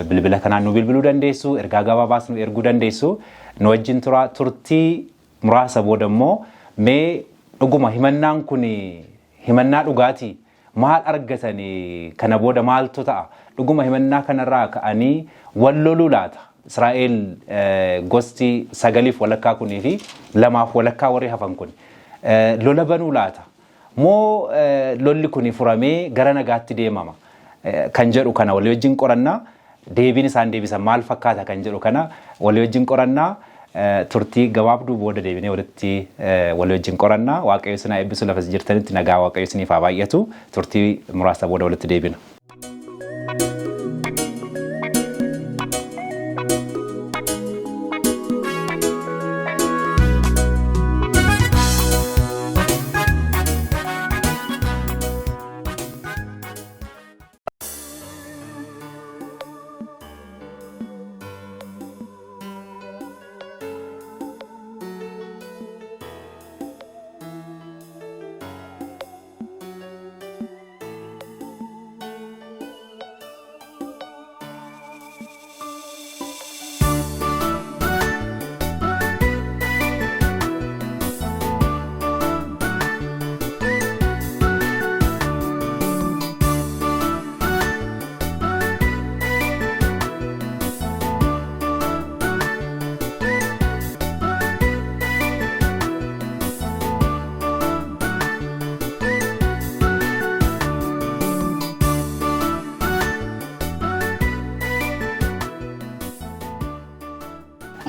bilbila kanaan nu bilbiluu dandeessu. Ergaa gabaabaas nu erguu dandeessu. Nu wajjin tura. Turtii muraasa booda immoo mee dhuguma himannaan kun himannaa dhugaatii? Maal argatanii? Kana booda maaltu ta'a? Dhuguma himannaa kanarraa ka'anii wal loluu laata? Israa'el gosti sagaliif walakkaa kunii fi lamaaf walakkaa warri hafan kun lola banuu laata? Moo lolli kun furamee gara nagaatti deemama? Kan jedhu kana walii wajjin qorannaa. Deebiin isaan deebisan maal fakkaata kan jedhu kana walii wajjin qorannaa. Turtii gabaabduu booda deebinee walitti walii wajjin qorannaa. Waaqayyo isin haa eebbisu. Lafa jirtanitti nagaa Waaqayyo isiniif haa baay'atu. Turtii muraasa booda walitti deebina.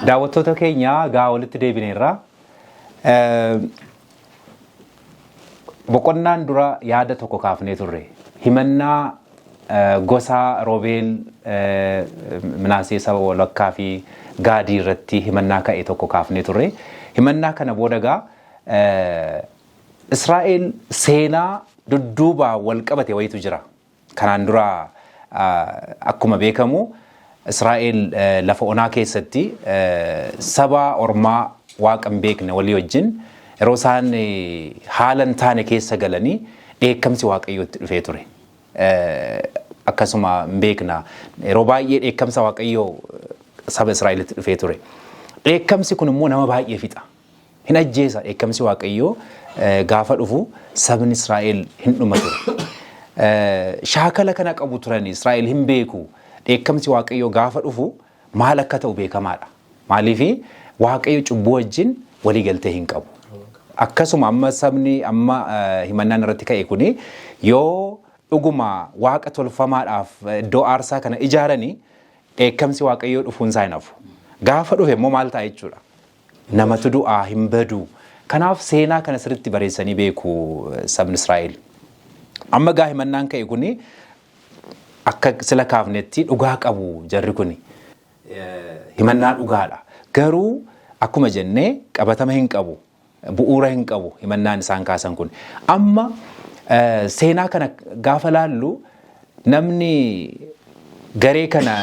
Daawwattoota keenya, gaa walitti deebineerra. Boqonnaan dura yaada tokko kaafnee turre. Himannaa gosa Roobeel, Minaasee saba walakkaa fi Gaadii irratti himannaa ka'e tokko kaafnee turre. Himannaa kana booda gaa Israa'el seenaa dudduubaa wal qabate wayitu jira. Kanaan dura akkuma beekamu Israa'el lafa onaa keessatti saba ormaa waaqa hin beekne walii wajjin yeroo isaan haala hin taane keessa galanii dheekkamsi Waaqayyootti dhufee ture. Akkasuma hin beekna, yeroo baay'ee dheekkamsa Waaqayyoo saba Israa'elitti dhufee ture. Dheekkamsi kun immoo nama baay'ee fixa. Hin ajjeesa. Dheekkamsi Waaqayyoo gaafa dhufu sabni Israa'el hin dhuma ture. Shaakala kana qabu turan. Israa'el hin beeku. Dheekkamsi Waaqayyoo gaafa dhufu maal akka ta'u beekamaadha. Maaliif? Waaqayyo cubbuu wajjin walii galtee hin qabu. Akkasuma amma sabni amma himannaan irratti ka'e kuni yoo dhuguma waaqa tolfamaadhaaf iddoo aarsaa kana ijaaranii, dheekkamsi Waaqayyoo dhufuun isaa hin hafu. Gaafa dhufe immoo maal ta'a jechuudha? Namatu du'aa hin badu. Kanaaf seenaa kana sirriitti bareessanii beeku sabni Israa'el. Amma gaa himannaan ka'e kuni akka sila kaafnetti dhugaa qabu jarri kuni. Himannaa dhugaadha. Garuu akkuma jennee qabatama hin qabu. Bu'uura hin qabu himannaan isaan kaasan kun. Amma seenaa kana gaafa laallu, namni garee kana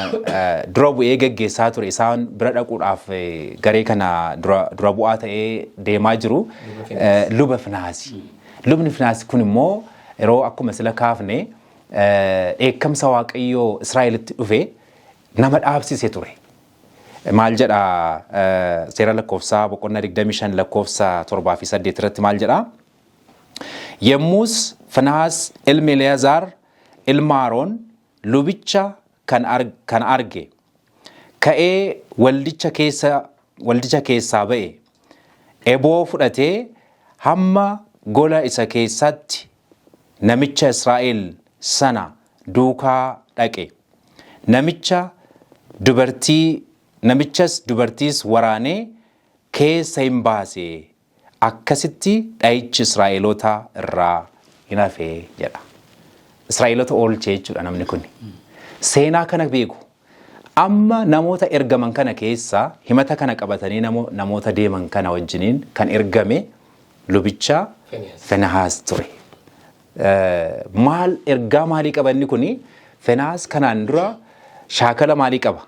dura bu'ee geggeessaa ture, isaan bira dhaquudhaaf garee kana dura bu'aa ta'ee deemaa jiru, luba Finaasi. Lubni Finaasi kun immoo yeroo akkuma sila kaafne dheekkamsa Waaqayyoo Israa'elitti dhufe nama dhaabsise ture. Maal jedha? Seera Lakkoofsaa boqonnaa 25 lakkoofsa 7 fi 8 irratti maal jedha? Yommus Finaas ilmi Eleazaar ilma Aroon lubicha kan arge. Ka'ee waldicha keessa waldicha keessaa ba'e. Eboo fudhatee hamma gola isa keessatti namicha Israa'el sana duukaa dhaqe. Namicha dubartii namichas dubartiis waraanee keessa hin baase. Akkasitti dha'ichi Israa'eloota irraa hin hafe jedha. Israa'eloota oolchee jechuudha namni kun. Seenaa kana beeku. Amma namoota ergaman kana keessa himata kana qabatanii namoota deeman kana wajjiniin kan ergame lubicha Fenahaas ture. Maal ergaa maalii qaba inni kuni? Fenahaas kanaan dura shaakala maalii qaba?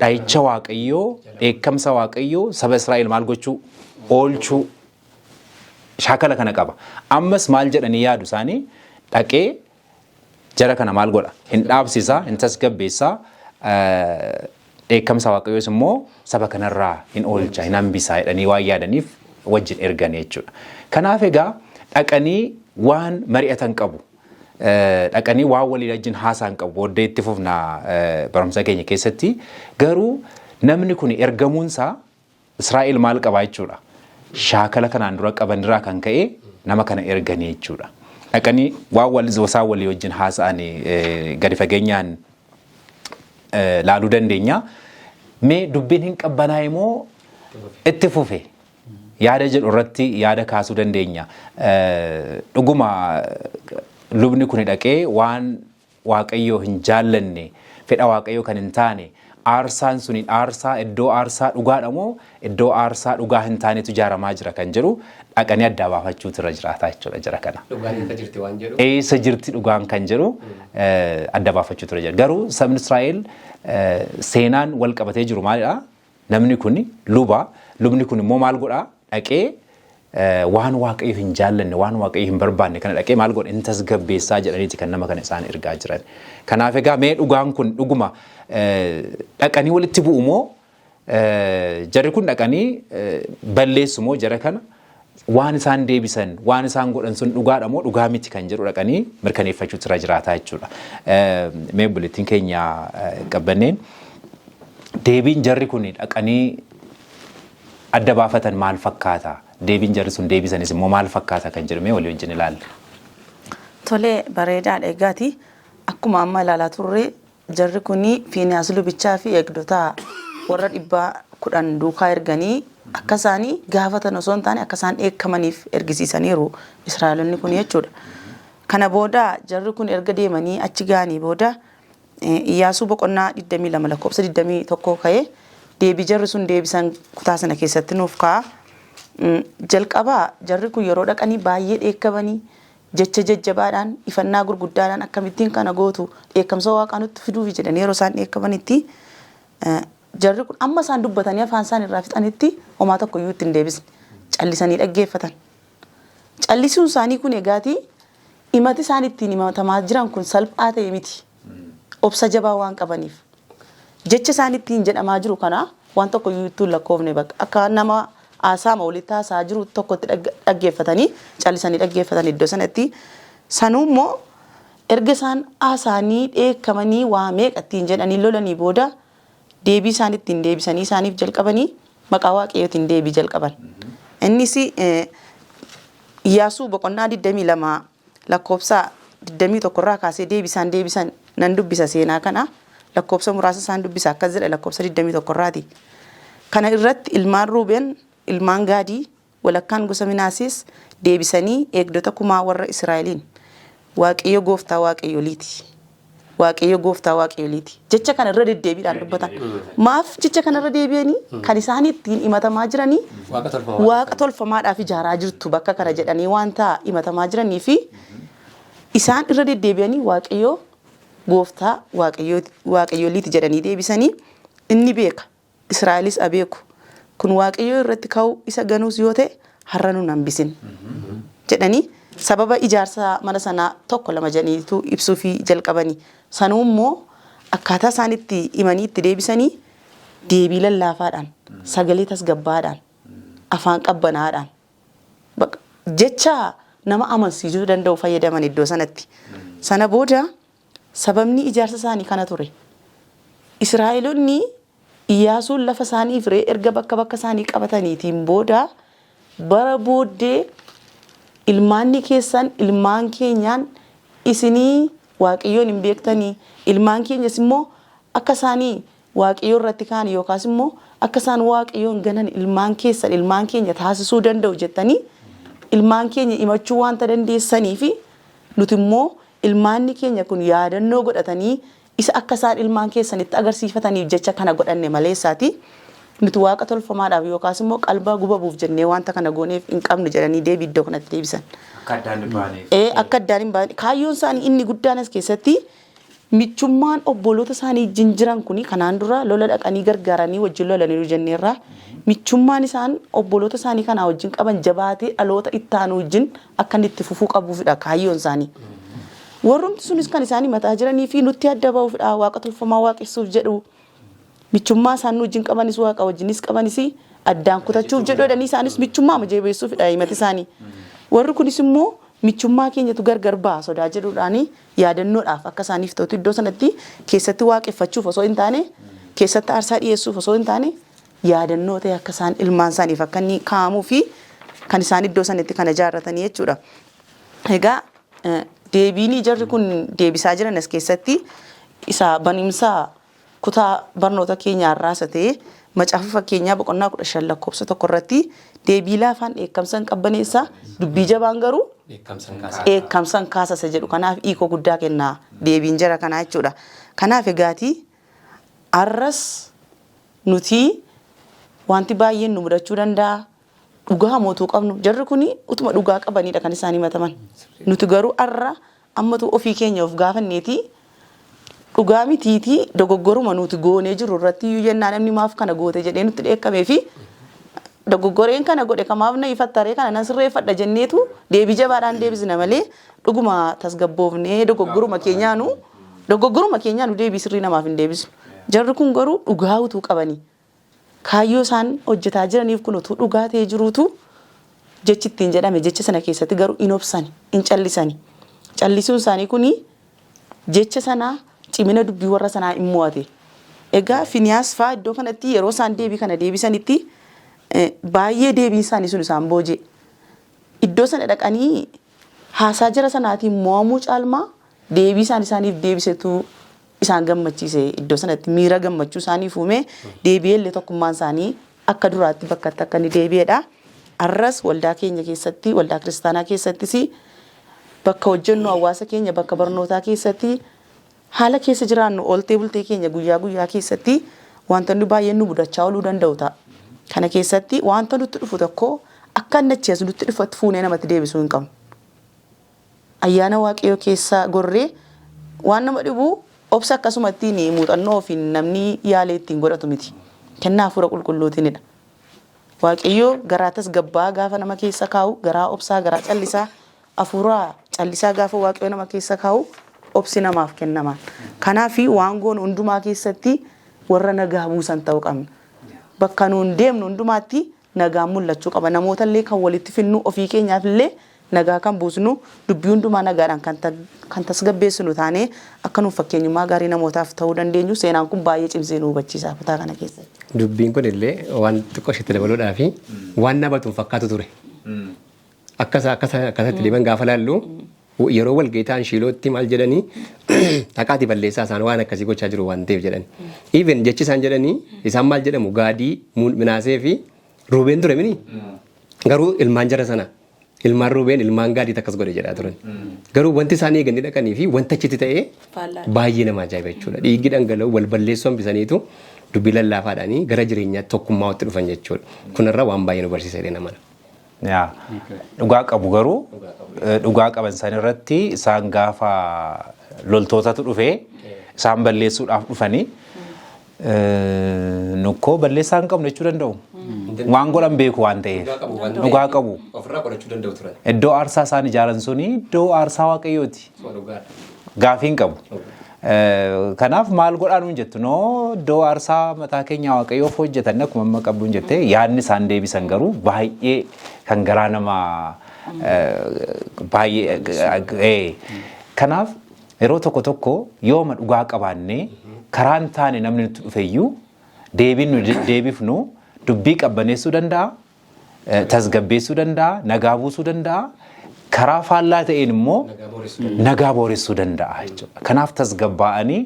Dha'icha Waaqayyoo, dheekkamsa Waaqayyoo saba Israa'el maal gochuu? Oolchuu. Shaakala kana qaba. Ammas maal jedhanii yaadu isaanii dhaqee jara kana maal godha? Hin dhaabsisaa, hin tasgabbeessaa, dheekkamsa Waaqayyoos immoo saba kanarraa hin oolcha, hin hambisaa jedhanii waan yaadaniif wajjin ergan jechuudha. Kanaaf egaa dhaqanii waan mari'atan qabu. Dhaqanii waan walii wajjin haasa'an qabu. Booddee itti fufna barumsa keenya keessatti. Garuu namni kun ergamuunsaa Israa'el maal qabaa jechuudha. Shaakala kanaan dura qabanirraa kan ka'e nama kana erganii jechuudha. Dhaqanii waan wal isaan walii wajjin haasa'an gadi fageenyaan laaluu dandeenya. Mee dubbiin hin qabbanaa'e moo itti fufe? Yaada jedhu irratti yaada kaasuu dandeenya. Dhuguma lubni kun dhaqee waan Waaqayyoo hin jaallanne, fedha Waaqayyoo kan hin taane, aarsaan suni aarsaa iddoo aarsaa dhugaadha moo iddoo aarsaa dhugaa hin taanetu ijaaramaa jira kan jedhu dhaqanii addaa baafachuutu irra jiraata jechuudha jara kana.
Dhugaan eessa jirti waan jedhu.
Eessa jirti dhugaan kan jedhu adda baafachuutu irra jira. Garuu sabni Israa'el seenaan wal qabatee jiru maalidha? Namni kun luba, lubni kun immoo maal godhaa? Dhaqee waan Waaqayyo hin jaallanne, waan Waaqayyo hin barbaanne kana dhaqee maal godha? Hin tasgabbeessaa jedhaniiti kan nama kana isaan ergaa jiran. Kanaaf egaa mee dhugaan kun dhuguma dhaqanii walitti bu'u moo jarri kun dhaqanii balleessu moo jara kana waan isaan deebisan, waan isaan godhan sun dhugaadha moo dhugaa miti kan jedhu dhaqanii mirkaneeffachuutu irra jiraataa jechuudha. Mee obboleettiin keenya qabbanneen deebiin jarri kun dhaqanii adda baafatan maal fakkaata? Deebiin jarri sun deebisanis immoo maal fakkaata kan jedhu mee walii wajjin ilaalla.
Tolee, bareedaadha egaati. Akkuma amma ilaalaa turre jarri kun Fiiniyaas lubichaa fi eegdota warra 10 duukaa erganii akka isaanii gaafatan osoo hin taane akka isaan dheekkamaniif ergisiisaniiru Israa'elonni kun jechuudha. Kana booda jarri kun erga deemanii achi ga'anii booda Iyyaasuu boqonnaa 22 lakkoofsa 21 ka'ee deebii jarri sun deebisan kutaa sana keessatti nuuf kaa'a. Jalqaba jarri kun yeroo dhaqanii baay'ee dheekkamanii jecha jajjabaadhaan ifannaa gurguddaadhaan akkamittiin kana gootu dheekkamsa waaqaa nutti fiduufi jedhanii yeroo isaan dheekkamanitti jarri kun amma isaan dubbatanii afaan isaan irraa fixanitti homaa tokko iyyuu itti hin deebisne callisanii dhaggeeffatan. Callisuun isaanii kun egaati himati isaan ittiin himatamaa jiran kun salphaa ta'e miti. Obsa jabaa waan qabaniif. Jecha isaan ittiin jedhamaa jiru kana waan tokko iyyuu ittuu hin lakkoofne bakka akka nama haasaama walitti haasa'aa jiru tokkotti dhaggeeffatanii callisanii dhaggeeffatan iddoo sanatti. Sanuu immoo erga isaan haasa'anii dheekkamanii waa meeqa ittiin jedhanii lolanii booda deebii isaan ittiin deebisanii isaaniif jalqabanii maqaa Waaqayyootiin deebii jalqaban. Innis Iyyaasuu boqonnaa 22 lakkoofsa 21 irraa kaasee deebii isaan deebisan nan dubbisa seenaa kana lakkoofsa muraasa isaan dubbisa akkas jedha lakkoofsa 21 irraati. Kana irratti ilmaan Ruubeen, ilmaan Gaadii, walakkaan gosa Minaasees deebisanii eegdota kumaa warra Israa'eliin Waaqayyo gooftaa waaqayyoliiti. Waaqayyo gooftaa waaqayyoliiti. Jecha kana irra deddeebiidhaan dubbatan. Maaf jecha kana irra deebi'anii kan isaan ittiin himatamaa jiranii
Waaqa tolfamaa.
waaqa tolfamaadhaaf ijaaraa jirtu bakka kana jedhanii wanta himatamaa jiranii fi isaan irra deddeebi'anii Waaqayyo gooftaa waaqayyoliiti jedhanii deebisanii inni beeka. Israa'elis abeeku. Kun Waaqayyoo irratti ka'uu isa ganuus yoo ta'e har'a nun hambisin jedhanii sababa ijaarsa mana sanaa tokko lama jedhaniitu ibsuufii jalqabanii. Sanuu immoo akkaataa isaan itti himanii itti deebisanii deebii lallaafaadhaan, sagalee tasgabbaadhaan, afaan qabbanaa'aadhaan jecha nama amansiisuu danda'u fayyadaman iddoo sanatti. Sana booda sababni ijaarsa isaanii kana ture. Israa'eloonni Iyyaasuun lafa isaanii firee erga bakka bakka isaanii qabataniitiin booda, bara booddee ilmaanni keessan ilmaan keenyaan, "Isinii Waaqayyoon hin beektanii, ilmaan keenyas immoo akka isaanii Waaqayyoo irratti ka'an yookaas immoo akka isaan Waaqayyoon ganan ilmaan keessan ilmaan keenya taasisuu danda'u jettanii ilmaan keenya himachuu waanta dandeessanii fi nuti immoo ilmaanni keenya kun yaadannoo godhatanii isa akka isaan ilmaan keessanitti agarsiifataniif jecha kana godhanne maleessaati. Nuti waaqa tolfamaadhaaf yookaas immoo qalbaa gubabuuf jennee wanta kana gooneef hin qabnu" jedhanii deebii iddoo kanatti deebisan.
Akka addaan hin baaneef.
Ee, akka addaan hin baane. Kaayyoon isaanii inni guddaan as keessatti michummaan obboloota isaanii wajjin jiran kuni, kanaan dura lola dhaqanii gargaaranii wajjin lolaniiru jenneerra. Michummaan isaan obboloota isaanii kanaa wajjin qaban jabaatee dhaloota itti aanu wajjin akka inni itti fufuu qabuufidha kaayyoon isaanii. Warrumti sunis kan isaan himataa jiranii fi nutti adda ba'uufidha, waaqa tolfamaa waaqessuuf jedhu. Michummaa isaan nu wajjin qabanis, waaqa wajjinis qabanis addaan kutachuuf jedhu jedhanii, isaanis michummaa jabeessuufidha himati isaanii. Warri kunis immoo michummaa keenyatu gargar ba'a sodaa jedhuudhaani yaadannoodhaaf akka isaaniif ta'utu iddoo sanatti keessatti waaqeffachuuf osoo hin taane, keessatti aarsaa dhiyeessuuf osoo hin taane, yaadannoo ta'e akka isaan ilmaan isaaniif akka inni kaa'amuu fi kan isaan iddoo sanatti kana ijaarratanii jechuudha. Egaa deebiin jarri kun deebisaa jiran as keessatti isa banimsaa kutaa barnoota keenyaa irraa isa ta'e, Macaafa Fakkeenyaa boqonnaa 15 lakkoofsa 1 irratti, "Deebii laafaan dheekkamsa hin qabbaneessa, dubbii jabaan garuu dheekkamsa hin kaasa" isa jedhu kanaaf hiikoo guddaa kenna deebiin jara kanaa jechuudha. Kanaaf egaatii arras nuti wanti baay'een nu mudachuu danda'a. Dhugaa mootuu qabnu, jarri kuni utuma dhugaa qabanidha kan isaan himataman. Nuti garuu arra ammatu ofii keenya of gaafanneeti, dhugaa mitiitii dogoggoruma nuti goonee jiru irratti iyyuu jennaa, namni maaf kana goote jedhee nutti dheekkamee fi dogoggoreen kana godhe kamaaf na ifattaree kana nan sirreeffadha jenneetu deebii jabaadhaan deebisna malee, dhuguma tasgabboofnee dogoggoruma keenyaanu deebii sirrii namaaf hin deebisnu. Jarri kun garuu dhugaa utuu qabanii, kaayyoo isaan hojjetaa jiraniif kun utuu dhugaa ta'ee jiruutu jechi ittiin jedhame, jecha sana keessatti garuu hin obsani, hin callisani. Callisuun isaanii kuni jecha sana cimina dubbii warra sanaa hin mo'ate. Egaa Finiyaas fa'aa iddoo kanatti yeroo isaan deebii kana deebisanitti baay'ee deebiin isaanii sun isaan booji'e. Iddoo sana dhaqanii haasaa jara sanaatiin mo'amuu caalmaa deebii isaan isaaniif deebisetu isaan gammachiise. Iddoo sanatti miira gammachuu isaaniif uume, deebi'ee illee tokkummaan isaanii akka duraatti bakkatti akka inni deebi'edha. Arras waldaa keenya keessatti, waldaa kiristaanaa keessattis, bakka hojjennu, hawaasa keenya, bakka barnootaa keessatti, haala keessa jiraannu, ooltee bultee keenya guyyaa guyyaa keessatti wantoonni baay'een nu mudachaa ooluu danda'u ta'a. Kana keessatti wanta nutti dhufu tokko akka inni achi as nutti dhufutti fuunee namatti deebisuu hin qabnu. Ayyaana Waaqayyoo keessa gorree, waan nama dhibu obsa akkasumattiin muuxannoo ofiin namni yaalee ittiin godhatu miti. Kennaa Hafuura Qulqulluutiinidha. Waaqayyoo garaa tasgabbaa gaafa nama keessa kaa'u, garaa obsaa, garaa callisaa, hafuura callisaa gaafa Waaqayyoo nama keessa kaa'u, obsi namaaf kennamaan. Kanaaf waan goonu hundumaa keessatti warra nagaa buusan ta'uu qabna. Bakka nuun deemnu hundumaatti nagaan mul'achuu qaba. Namoota illee kan walitti finnu, ofii keenyaaf illee nagaa kan buusnu, dubbii hundumaa nagaadhaan kan tasgabbeessinu taanee akka nuuf fakkeenyummaa gaarii namootaaf ta'uu dandeenyu seenaan kun baay'ee cimsee nu hubachiisa kutaa kana keessatti.
Dubbiin kun illee waan xiqqoo isheetti dabaluudhaa fi waan nabatuun fakkaatu ture. Akkasatti deeman gaafa laallu, yeroo walgahii ta'an Shiilootti maal jedhanii, "Dhaqaatii balleessaa, isaan waan akkasii gochaa jiru waan ta'eef" jedhan. Even jechi isaan jedhanii, isaan maal jedhamu, Gaadii, Minaasee fi Ruubeen ture mini. Garuu ilmaan jara sana, ilmaan Ruubeen, ilmaan Gaadii akkas godhe jedhaa turan. Garuu wanti isaan eeganii dhaqanii fi wanta achitti ta'ee baay'ee nama ajaa'iba jechuudha. Dhiiggi dhangala'u, wal balleessuu hambisaniitu dubbii lallaafaadhaanii gara jireenyaatti tokkummaatti dhufan jechuudha. Kunirraa waan baay'ee nu barsiisa jedhee namana.
Yaa, dhugaa qabu garuu, dhugaa qaban san irratti isaan gaafa loltootatu dhufee isaan balleessuudhaaf dhufanii, nukkoo balleessaa hin qabnu jechuu danda'u. Waan godhan beeku waan ta'eef. Dhugaa qabu.
Ofirraa qolachuu danda'u turan.
Iddoo aarsaa isaan ijaaran suni iddoo aarsaa Waaqayyooti. Gaafii hin qabu. Kanaaf maal godhaa nuun jettu, noo iddoo aarsaa mataa keenya Waaqayyoof hojjetan akkuma amma qabduun jette, yaadni isaan deebisan garuu baay'ee kan garaa nama baay'ee. Kanaaf yeroo tokko tokko yooma dhugaa qabaannee Karaa hin taane namni nutti dhufeyyuu deebiin nu deebifnu dubbii qabbaneessuu danda'a, tasgabbeessuu danda'a, nagaa buusuu danda'a. Karaa faallaa ta'een immoo nagaa booressuu danda'a jechuudha. Kanaaf tasgabbaa'anii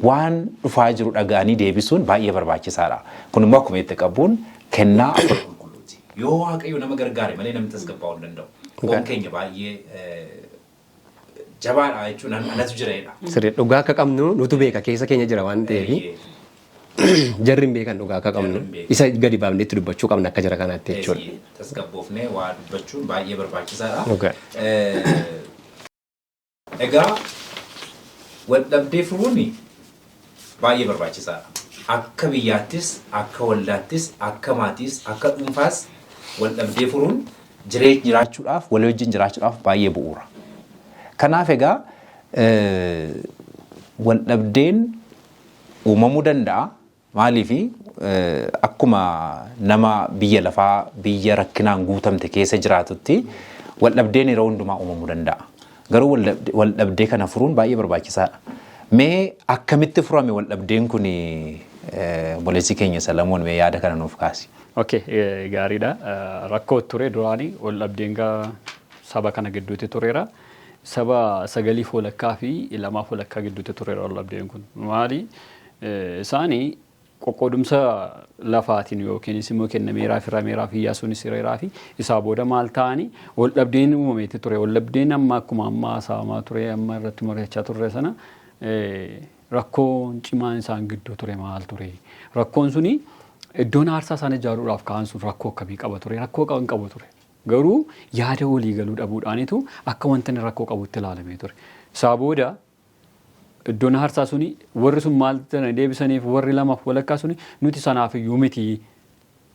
waan dhufaa jiru dhaga'anii deebisuun baay'ee barbaachisaadha. Kun immoo akkuma itti qabuun kennaa Hafuura Qulqulluuti. Yoo Waaqayyo nama gargaare malee namni tasgabbaa'uu hin danda'u. Foon keenya baay'ee jabaadha jechuun anatu jira jedha.
Sirrii, dhugaa akka qabnu nutu beeka, keessa keenya jira waan ta'eef jarri hin beekan dhugaa akka qabnu.
Jarri hin beekan.
Isa gadi baafnee itti dubbachuu qabna akka jara kanaatti jechuudha.
Tasgabboofnee waa dubbachuun baay'ee barbaachisaadha.
Dhugaa.
Egaa wal dhabdee furuun baay'ee barbaachisaadha. Akka biyyaattis, akka waldaattis, akka maatiis, akka dhuunfaas wal dhabdee furuun jireenya jiraachuudhaaf, walii wajjin jiraachuudhaaf baay'ee bu'uura. Kanaaf egaa wal dhabdeen uumamuu danda'a. Maaliif akkuma nama biyya lafaa biyya rakkinaan guutamte keessa jiraatutti wal dhabdeen yeroo hundumaa uumamuu danda'a. Garuu wal dhabdee kana furuun baay'ee barbaachisaadha. Mee akkamitti furame wal dhabdeen kun, obboleessi keenya Salamoon mee yaada kana nuuf kaasi.
Okay, gaariidha. Rakkoo ture duraanii wal dhabdeen saba kana gidduutti tureera. Saba sagalii walakkaa fi lamaaf walakkaa gidduutti tureera wal dhabdeen kun. Maali? Isaanii qoqqoodumsa lafaatiin yookiinis immoo kennameeraa fi rameeraa fi Iyyaasuunis hireeraa fi isaa booda maal ta'anii wal dhabdeen uumameetti ture. Wal dhabdeen amma akkuma amma haasa'amaa ture, amma irratti mari'achaa turre sana, rakkoon cimaan isaan gidduu ture maal ture? Rakkoon suni iddoon aarsaa isaan ijaaruudhaaf ka'an sun rakkoo akkamii qaba ture? Rakkoo qaban qabu ture. Garuu yaada walii galuu dhabuudhaanitu akka wanta inni rakkoo qabutti ilaalamee ture. Isaa booda iddoon aarsaa suni warri sun maal deebisaniif, warri lamaaf walakkaa suni, nuti sanaaf iyyuu miti.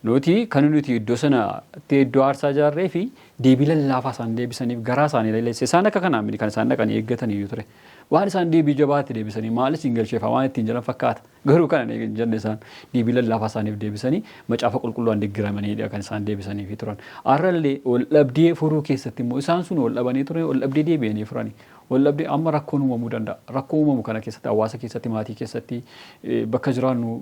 Nuti kan nuti iddoo sanatti iddoo aarsaa ijaarree fi deebii lallaafaa isaan deebisaniif garaa isaanii laleesse. Isaan akka kanaan miti kan isaan dhaqanii eeggatan iyyuu ture. Waan isaan deebii jabaatti deebisanii maal isin galcheefaa waan ittiin jedhan fakkaata. Garuu kana hin jenne, isaan deebii lallaafaa isaaniif deebisanii macaafa qulqulluudhaan deeggaramaniidha kan isaan deebisaniifii turan. Har'allee wal dhabdee furuu keessatti immoo isaan sun wal dhabanii ture, wal dhabdee deebi'anii furanii. Wal dhabdee amma rakkoon uumamuu danda'a. Rakkoo uumamu kana keessatti, hawaasa keessatti, maatii keessatti, bakka jiraannu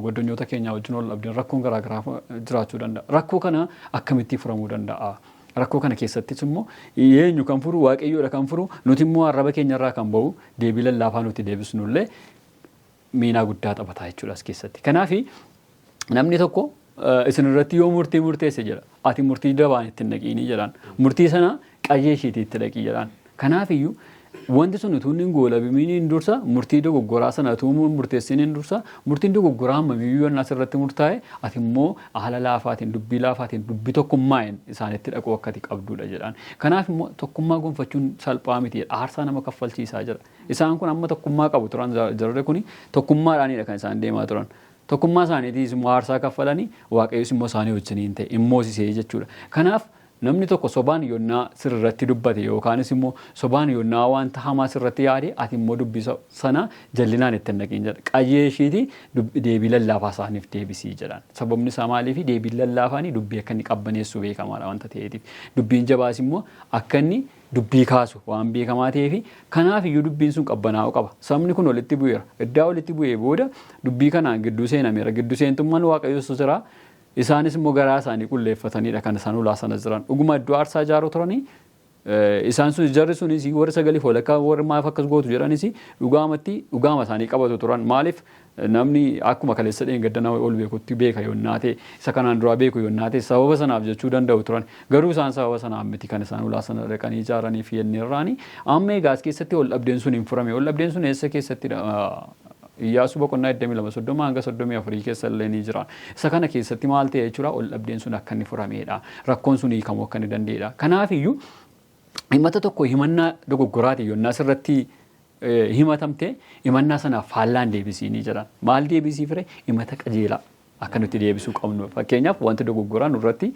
goddanyoota keenya wajjin wal dhabdeen rakkoon garaagaraa jiraachuu danda'a. Rakkoo kana akkamitti furamuu danda'a? Rakkoo kana keessattis immoo eenyu kan furu? Waaqayyoodha kan furu. Nuti immoo arraba keenyarraa kan bahu deebii lallaafaa nuti deebisnullee miinaa guddaa taphataa jechuudha as keessatti. Kanaaf namni tokko isin irratti yoo murtii murteesse jedha. Ati murtii dabaan itti hin dhaqiinii jedhaan. Murtii sana qayyee isheetii itti dhaqii jedhaan. Kanaaf iyyuu wanti sun utuu hin goolabamiin hin dursa, murtii dogoggoraa sana utuu murteessiin hin dursa, murtiin dogoggoraa hammamiyyuu yoo asirratti murtaa'e, ati immoo haala laafaatiin, dubbii laafaatiin, dubbii tokkummaa'een isaanitti dhaquu akka ati qabdudha jedhaan. Kanaaf immoo tokkummaa gonfachuun salphaa miti, aarsaa nama kaffalchiisaa jira. Isaan kun amma tokkummaa qabu turan, jarri kun tokkummaadhaanidha kan isaan deemaa turan. Tokkummaa isaaniitiis immoo aarsaa kaffalanii, Waaqayyos immoo isaanii wajjiniin ta'e immoosisee jechuudha. Kanaaf namni tokko sobaan yonnaa sirratti dubbate yookaanis immoo sobaan yonnaa wanta hamaa sirratti yaade, ati immoo dubbii sana jallinaan itti hin dhaqiin jedha. Qayyee ishiiti deebii lallaafaa isaaniif deebisii jedhaan. Sababni isaa maaliifi? Deebiin lallaafaanii dubbii akka inni qabbaneessu beekamaadha wanta ta'eetiif. Dubbiin jabaas immoo akka inni dubbii kaasu waan beekamaa ta'eefi, kanaaf iyyuu dubbiin sun qabbanaa'uu qaba. Sabni kun walitti bu'eera. Iddaa walitti bu'ee booda dubbii kanaan gidduu seenameera. Gidduu seentummaan Waaqayyoos jira. Isaanis immoo garaa isaanii qulleeffatanidha kan isaan ulaa sana jiran. Dhuguma iddoo aarsaa ijaaruu turanii isaan sun, jarri sunis, warri sagaliif walakkaa, warri maaf akkas gootu jedhanis, dhugaamatti dhugaama isaanii qabatu turan. Maaliif? Namni akkuma kaleessa dheengadda nama ol beekutti beeka yonnaa ta'e, isa kanaan duraa beeku yonnaa ta'e, sababa sanaaf jechuu danda'u turan. Garuu isaan sababa sanaaf miti kan isaan ulaa sana dhaqanii ijaaranii fi yenneerraani. Amma egaa as keessatti ol dhabdeen sun hin furame. Ol dhabdeen sun eessa keessattidha? Iyyaasuu boqonnaa 22 30 hanga 34 keessa illee ni jira. Isa kana keessatti maal ta'e jechuudha? Ol dhabdeen sun akka inni furameedha. Rakkoon sun hiikamuu akka inni danda'edha. Kanaaf iyyuu himata tokko, himannaa dogoggoraati yonnaa sirratti himatamte, himannaa sanaaf faallaan deebisiinii jedhan. Maal deebisii fire? Himata qajeelaa akka nuti deebisuu qabnu. Fakkeenyaaf wanti dogoggoraa nurratti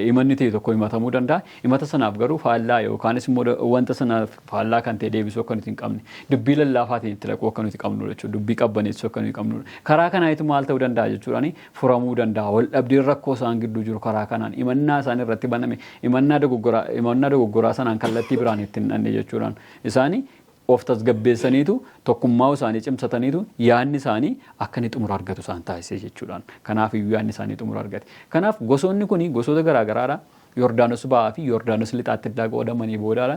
himanni ta'e tokko himatamuu danda'a. Himata sanaaf garuu faallaa yookaanis immoo wanta sanaaf faallaa kan ta'e deebisuu akka nuti hin qabne. Dubbii lallaafaatiin itti dhaquu akka nuti qabnu jechuudha. Dubbii qabbaneessuu akka nuti qabnu. Karaa kanaayitu maal ta'uu danda'a jechuudhaan furamuu danda'a. Wal dhabdeen rakkoo isaan gidduu jiru karaa kanaan himannaa isaan irratti baname himannaa dogoggoraa sanaan kallattii biraan itti hin dhanne jechuudhaan. Isaani Of tasgabbeessaniitu, tokkummaa isaanii cimsataniitu, yaadni isaanii akka inni xumura argatu isaan taasise jechuudhaan. Kanaaf iyyuu yaadni isaanii xumura argate. Kanaaf gosoonni kun gosoota garaagaraadha. Yordaanos ba'aa fi Yordaanos lixaatti addaa qoodamanii boodaadha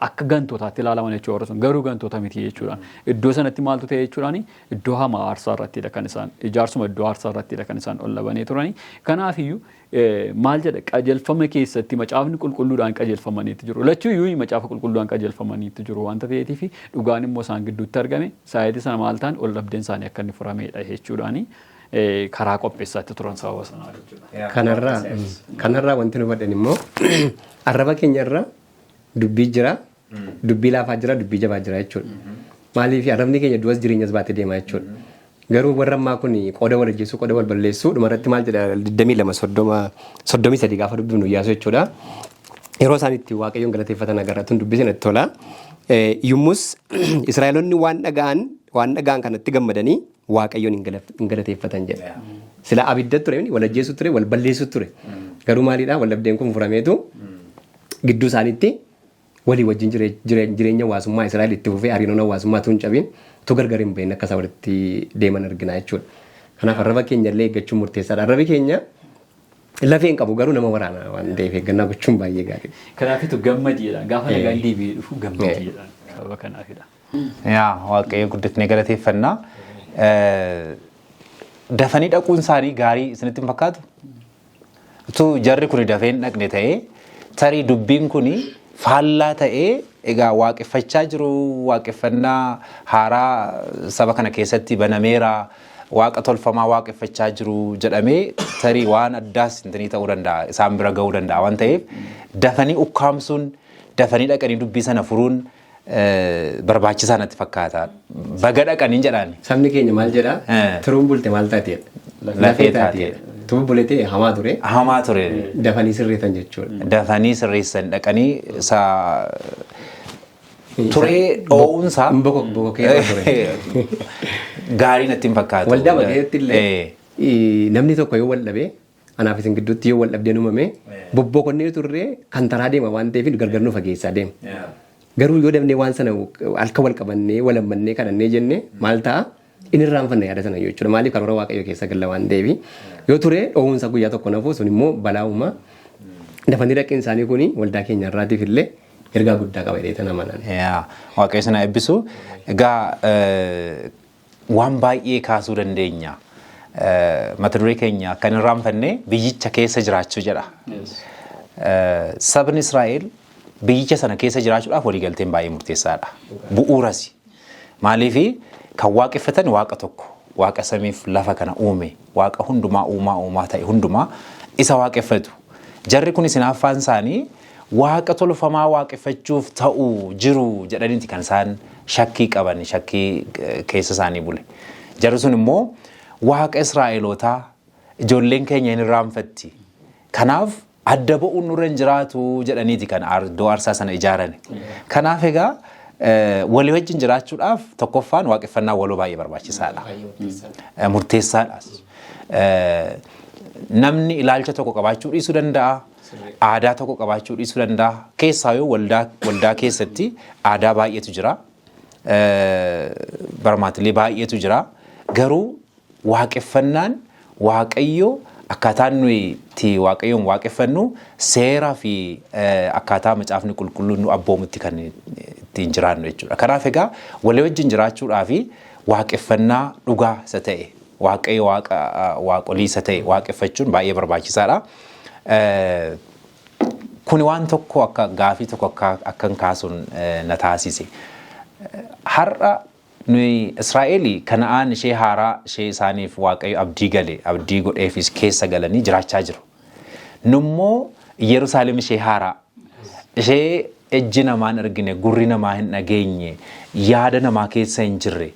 akka gantootaatti ilaalaman jechuudha warra sun, garuu gantoota miti jechuudhaan. Iddoo sanatti maaltu ta'e jechuudhaan, iddoo hamaa aarsaa irrattidha kan isaan, ijaarsuma iddoo aarsaa irrattidha kan isaan ol labanii turani. Kanaaf iyyuu maal jedha? Qajeelfama keessatti Macaafni Qulqulluudhaan qajeelfamaniitu jiru. Lachuu iyyuu Macaafa Qulqulluudhaan qajeelfamaniitu jiru waanta ta'eetiif, dhugaan immoo isaan gidduutti argame saayitii sana maal ta'an, ol dhabdeen isaanii akka inni furamedha jechuudhaani karaa qopheessaatti turan sababa sanaa jechuudha.
Kanarraa wanti nu hubadhan immoo, arraba keenyarra dubbii jira, dubbii laafaa jira, dubbii jabaa jira jechuudha. Maaliif? Arrabni keenya du'as jireenyas baatee deema jechuudha. Garuu warra ammaa kun qooda wal ajjeesuu, qooda wal balleessuu, dhumarratti maal jedha? 22 30 33 gaafa dubbifnu, Iyyaasu jechuudha. Yeroo isaan itti Waaqayyoon galateeffatan agarra. Tun dubbiseen itti tola. Yommus Israa'eloonni waan dhaga'an kanatti gammadanii Waaqayyoon hin galateeffatan jedha. Sila abidda ture, wal ajjeessu ture, wal balleessu ture. Garuu maalidhaa? Wal dhabdeen kun furameetu gidduu isaaniitti walii wajjin jireenya hawaasummaa Israa'el itti fufee, hariiroon hawaasummaa tun cabin, utuu gargar hin bahin akka isaan walitti deeman argina jechuudha. Kanaaf arraba keenya illee eeggachuun murteessaadha. Arrabi keenya lafee hin qabu, garuu nama waraana waan ta'eef eeggannaa gochuun baay'ee gaariidha.
Kanaafitu gammadiidha. Gaafa nagaan deebi'ee dhufu gammadiidha. Sababa kanaafidha.
Yaa, Waaqayyo guddifnee galateeffannaa. Dafanii dhaquun isaanii gaarii isinitti hin fakkaatu? Utuu jarri kun dafee hin dhaqne ta'ee, tarii dubbiin kun faallaa ta'ee, egaa waaqeffachaa jiru, waaqeffannaa haaraa saba kana keessatti banameera, waaqa tolfamaa waaqeffachaa jiru jedhamee, tarii waan addaas intanii ta'uu danda'a, isaan bira ga'uu danda'a waan ta'eef, dafanii ukkaamsuun, dafanii dhaqanii dubbii sana furuun barbaachisaa natti fakkaata. Baga dhaqanii jedhaan.
Sabni keenya maal jedhaa? Turuun bulte maal taateedha?
Lafee taateedha.
Turuun buletee hamaa ture.
Hamaa ture.
Dafanii sirreessan jechuudha.
Dafanii sirreessan, dhaqanii isa turee dhoowwunsaa
Bokokee ture.
gaarii natti hin fakkaatu.
Waldaa keessatti illee namni tokko yoo wal dhabee, anaaf isin gidduutti yoo wal dhabdeen uumame, bobbokonnee turree kan taraa deema waan ta'eef gargar nu fageessaa deema. Garuu yoo dafnee waan sana halkan wal qabannee, wal hammannee, kadhannee jenne, maal ta'a? Inni irraanfanna yaada sana jechuudha. Maaliif? Karoora Waaqayyo keessa galla waan ta'eef, yoo ture dhoowwunsa guyyaa tokko nafu sun immoo balaa uumaa. Dafanii dhaqiin isaanii kuni waldaa keenya irraatiif illee ergaa guddaa qaba jedhee tana amanan.
Yaa, Waaqayyo sana eebbisu. Egaa waan baay'ee kaasuu dandeenya. Mata duree keenya kan irraanfanne biyyicha keessa jiraachuu jedha. Sabni Israa'el biyyicha sana keessa jiraachuudhaaf waliigalteen baay'ee murteessaadha. Bu'uuras. Maaliifi? Kan waaqeffatan Waaqa tokko, Waaqa samiif lafa kana uume, Waaqa hundumaa uumaa uumaa ta'e hundumaa isa waaqeffatu. Jarri kun isin affaan isaanii waaqa tolfamaa waaqeffachuuf ta'u jiru jedhaniiti kan isaan shakkii qaban, shakkii keessa isaanii bule. Jarri sun immoo Waaqa Israa'elootaa ijoolleen keenya hin irraanfatti. Kanaaf adda ba'uun nurra hin jiraatu jedhaniiti kan iddoo aarsaa sana ijaaran. Kanaaf egaa walii wajjin jiraachuudhaaf tokkoffaan waaqeffannaa waloo baay'ee barbaachisaadha. Murteessaadhas. Namni ilaalcha tokko qabaachuu dhiisuu danda'a. Aadaa tokko qabaachuu dhiisuu danda'a. Keessaa yoo waldaa keessatti aadaa baay'eetu jira. Barmaatilee baay'eetu jira. Garuu waaqeffannaan Waaqayyo, akkaataan nuyi itti Waaqayyoon waaqeffannu seeraa fi akkaataa Macaafni Qulqulluun nu abboomutti kan ittiin jiraannu jechuudha. Kanaaf egaa walii wajjin jiraachuudhaa fi waaqeffannaa dhugaa isa ta'e, Waaqayyo Waaqa waaqolii isa ta'e waaqeffachuun baay'ee barbaachisaadha. Kuni waan tokko akka gaafii tokko akka akkan kaasuun na taasise. Har'a nuyi Israa'eel Kana'aan ishee haaraa, ishee isaaniif Waaqayyo abdii gale, abdii godheefis keessa galanii jiraachaa jiru. Nummoo Yerusaalem ishee haaraa, ishee ijji namaa hin argine, gurri namaa hin dhageenye, yaada namaa keessa hin jirre,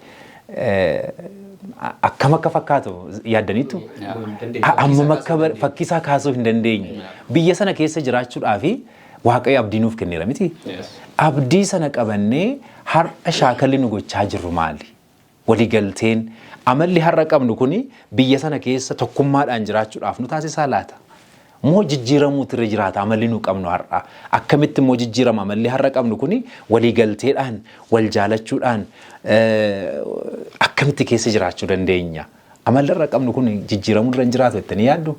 akkam akka fakkaatu yaaddaniittu? Ammam akka fakkii isaa kaasuu hin dandeenye. Biyya sana keessa jiraachuudhaaf Waaqayyo abdii nuuf kenneera miti? Abdii sana qabannee har'a shaakalli nu gochaa jirru maali? Waliigalteen amalli har'a qabnu kuni biyya sana keessa tokkummaadhaan jiraachuudhaaf nu taasisaa laata? Moo jijjiiramuutu irra jiraata amalli nu qabnu har'a? Akkamitti immoo jijjiirama amalli har'a qabnu kuni waliigalteedhaan, wal jaalachuudhaan akkamitti keessa jiraachuu dandeenya? Amalli har'a qabnu kun jijjiiramuu irra hin jiraatu jettanii yaaddu?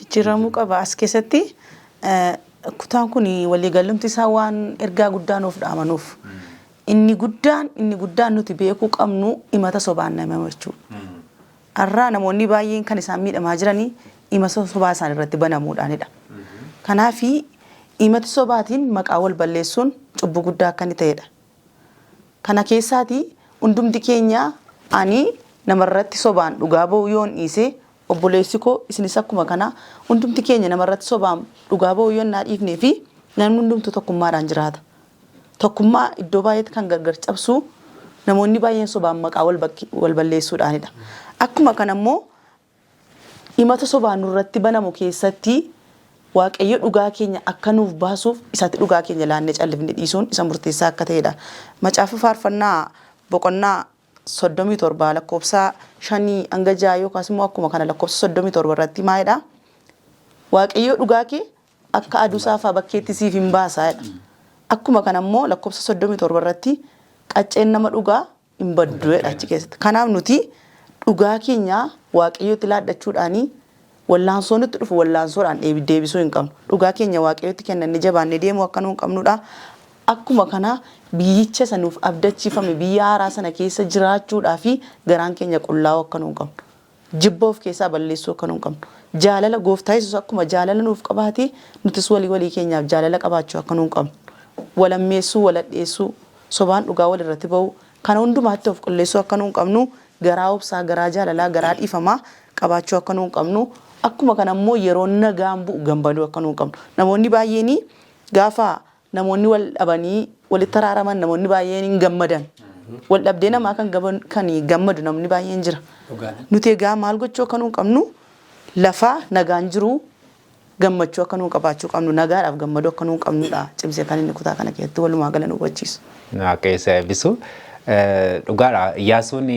Jijjiiramuu qaba. As keessatti kutaan kun waliigalumti isaa waan ergaa guddaa nuuf dhaamanuuf. Inni guddaan nuti beekuu qabnu himata sobaan nama jechuudha. Har'aa namoonni baay'een kan isaan miidhamaa jiranii himata sobaa isaan irratti banamuudhaanidha. Kanaafi himati sobaatiin maqaa wal balleessuun cubbuu guddaa akka inni ta'edha. Kana keessaati hundumti keenya, ani namarratti sobaan dhugaa ba'uu yoon dhiise, obboleessi koo isinis akkuma kana, hundumti keenya namarratti sobaan dhugaa ba'uu yoon naa dhiifnee fi namni hundumtuu tokkummaadhaan jiraata. Tokkummaa iddoo baay'eetti kan gargar cabsu namoonni baay'een sobaan maqaa wal balleessuudhaanidha. Akkuma kana immoo himata sobaan nurratti banamu keessatti Waaqayyo dhugaa keenya akka nuuf baasuuf isatti dhugaa keenya laannee callifne dhiisuun isa murteessaa akka ta'edha. Macaafa Faarfannaa boqonnaa 37 lakkoofsa 5 hanga 6 yookaas immoo akkuma kana lakkoofsa 37 irratti maalidha? Waaqayyo dhugaa kee akka aduu saafaa bakkeetti siif hin baasaa jedha. Akkuma kana immoo lakkoofsa 37 irratti qacceen nama dhugaa hin baddu jedha achi keessatti. Kanaaf nuti dhugaa keenya Waaqayyotti laaddachuudhaanii wallaansoo nutti dhufu wallaansoodhaan deebisuu hin qabnu. Dhugaa keenya Waaqayyotti kennannee jabaannee deemuu akka nu hin qabnudha. Akkuma kana biyyicha sanuuf abdachiifame, biyya haaraa sana keessa jiraachuudhaa fi garaan keenya qullaa'uu akka nu hin qabnu. Jibba of keessaa balleessuu akka nu hin qabnu. Jaalala Gooftaa Yesuus akkuma jaalala nuuf qabaate, nutis walii walii keenyaaf jaalala qabaachuu akka nu hin qabnu. Walammeessuu, waladheessuu, sobaan dhugaa wal irratti ba'uu, kana hundumaatti of qulleessuu akka nu hin qabnu, garaa obsaa, garaa jaalalaa, garaa dhiifamaa qabaachuu akka nu hin qabnu. Akkuma kana immoo yeroo nagaan bu'u gammaduu akka nu hin qabnu. Namoonni baay'een gaafa namoonni wal dhabanii walitti araaraman, namoonni baay'een hin gammadan. Wal dhabdee namaa kan gammadu namni baay'een jira. Nuti egaa maal gochuu akka nu hin qabnu, lafa nagaan jiru gammachuu akka nu qabaachuu qabnu, nagaadhaaf gammaduu akka nu hin qabnudha cimsee kan inni kutaa kana keessatti walumaa gala nu hubachiisu.
Waaqayyo isa eebbisu. Dhugaadha. Iyyaasuun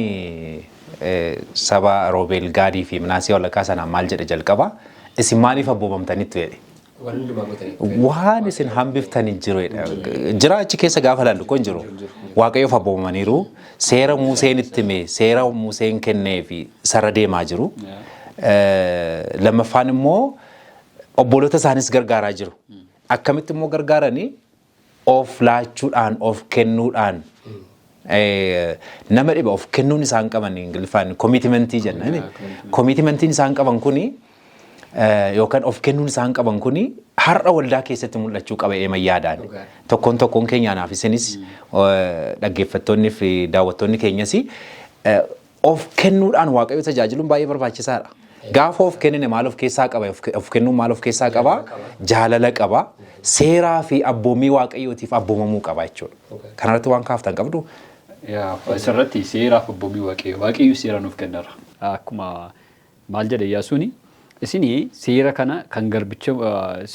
saba Roobeel, Gaadii fi Minaasee walakkaa sanaan maal jedhe jalqaba? Isin maaliif abboomamtanitti jedhe. Waan isin hambiftanii jiru jedha. Jira achi keessa gaafa ilaallu kun jiru. Waaqayyoof abboomamaniiru. Seera Museen itti hime, seera Museen kennee fi sarara deemaa jiru. Lammaffaan immoo obboloota isaanis gargaaraa jiru. Akkamitti immoo gargaaranii? Of laachuudhaan, of kennuudhaan. Nama dhiba of kennuun isaan qaban, Ingiliffaan commitmentii jenna. Commitmentiin isaan qaban kuni yookaan of kennuun isaan qaban kuni har'a waldaa keessatti mul'achuu qaba eema yaadaan. Tokkoon tokkoon keenya, anaaf isinis, dhaggeeffattoonni fi daawwattoonni keenyas, of kennuudhaan Waaqayyo tajaajiluun baay'ee barbaachisaadha. Gaafa of kennine maal of keessaa qaba? Of kennuun maal of keessaa qaba? Jaalala qaba. Seeraa fi abboommii Waaqayyootiif abboomamuu qaba jechuudha. Kanarratti waan kaaftan qabdu?
Asirratti seeraaf abboommii Waaqayyo. Waaqayyo seera nuuf kenneera. Akkuma maal jedhe Iyyaasuuni? Isinii seera kana kan garbicha,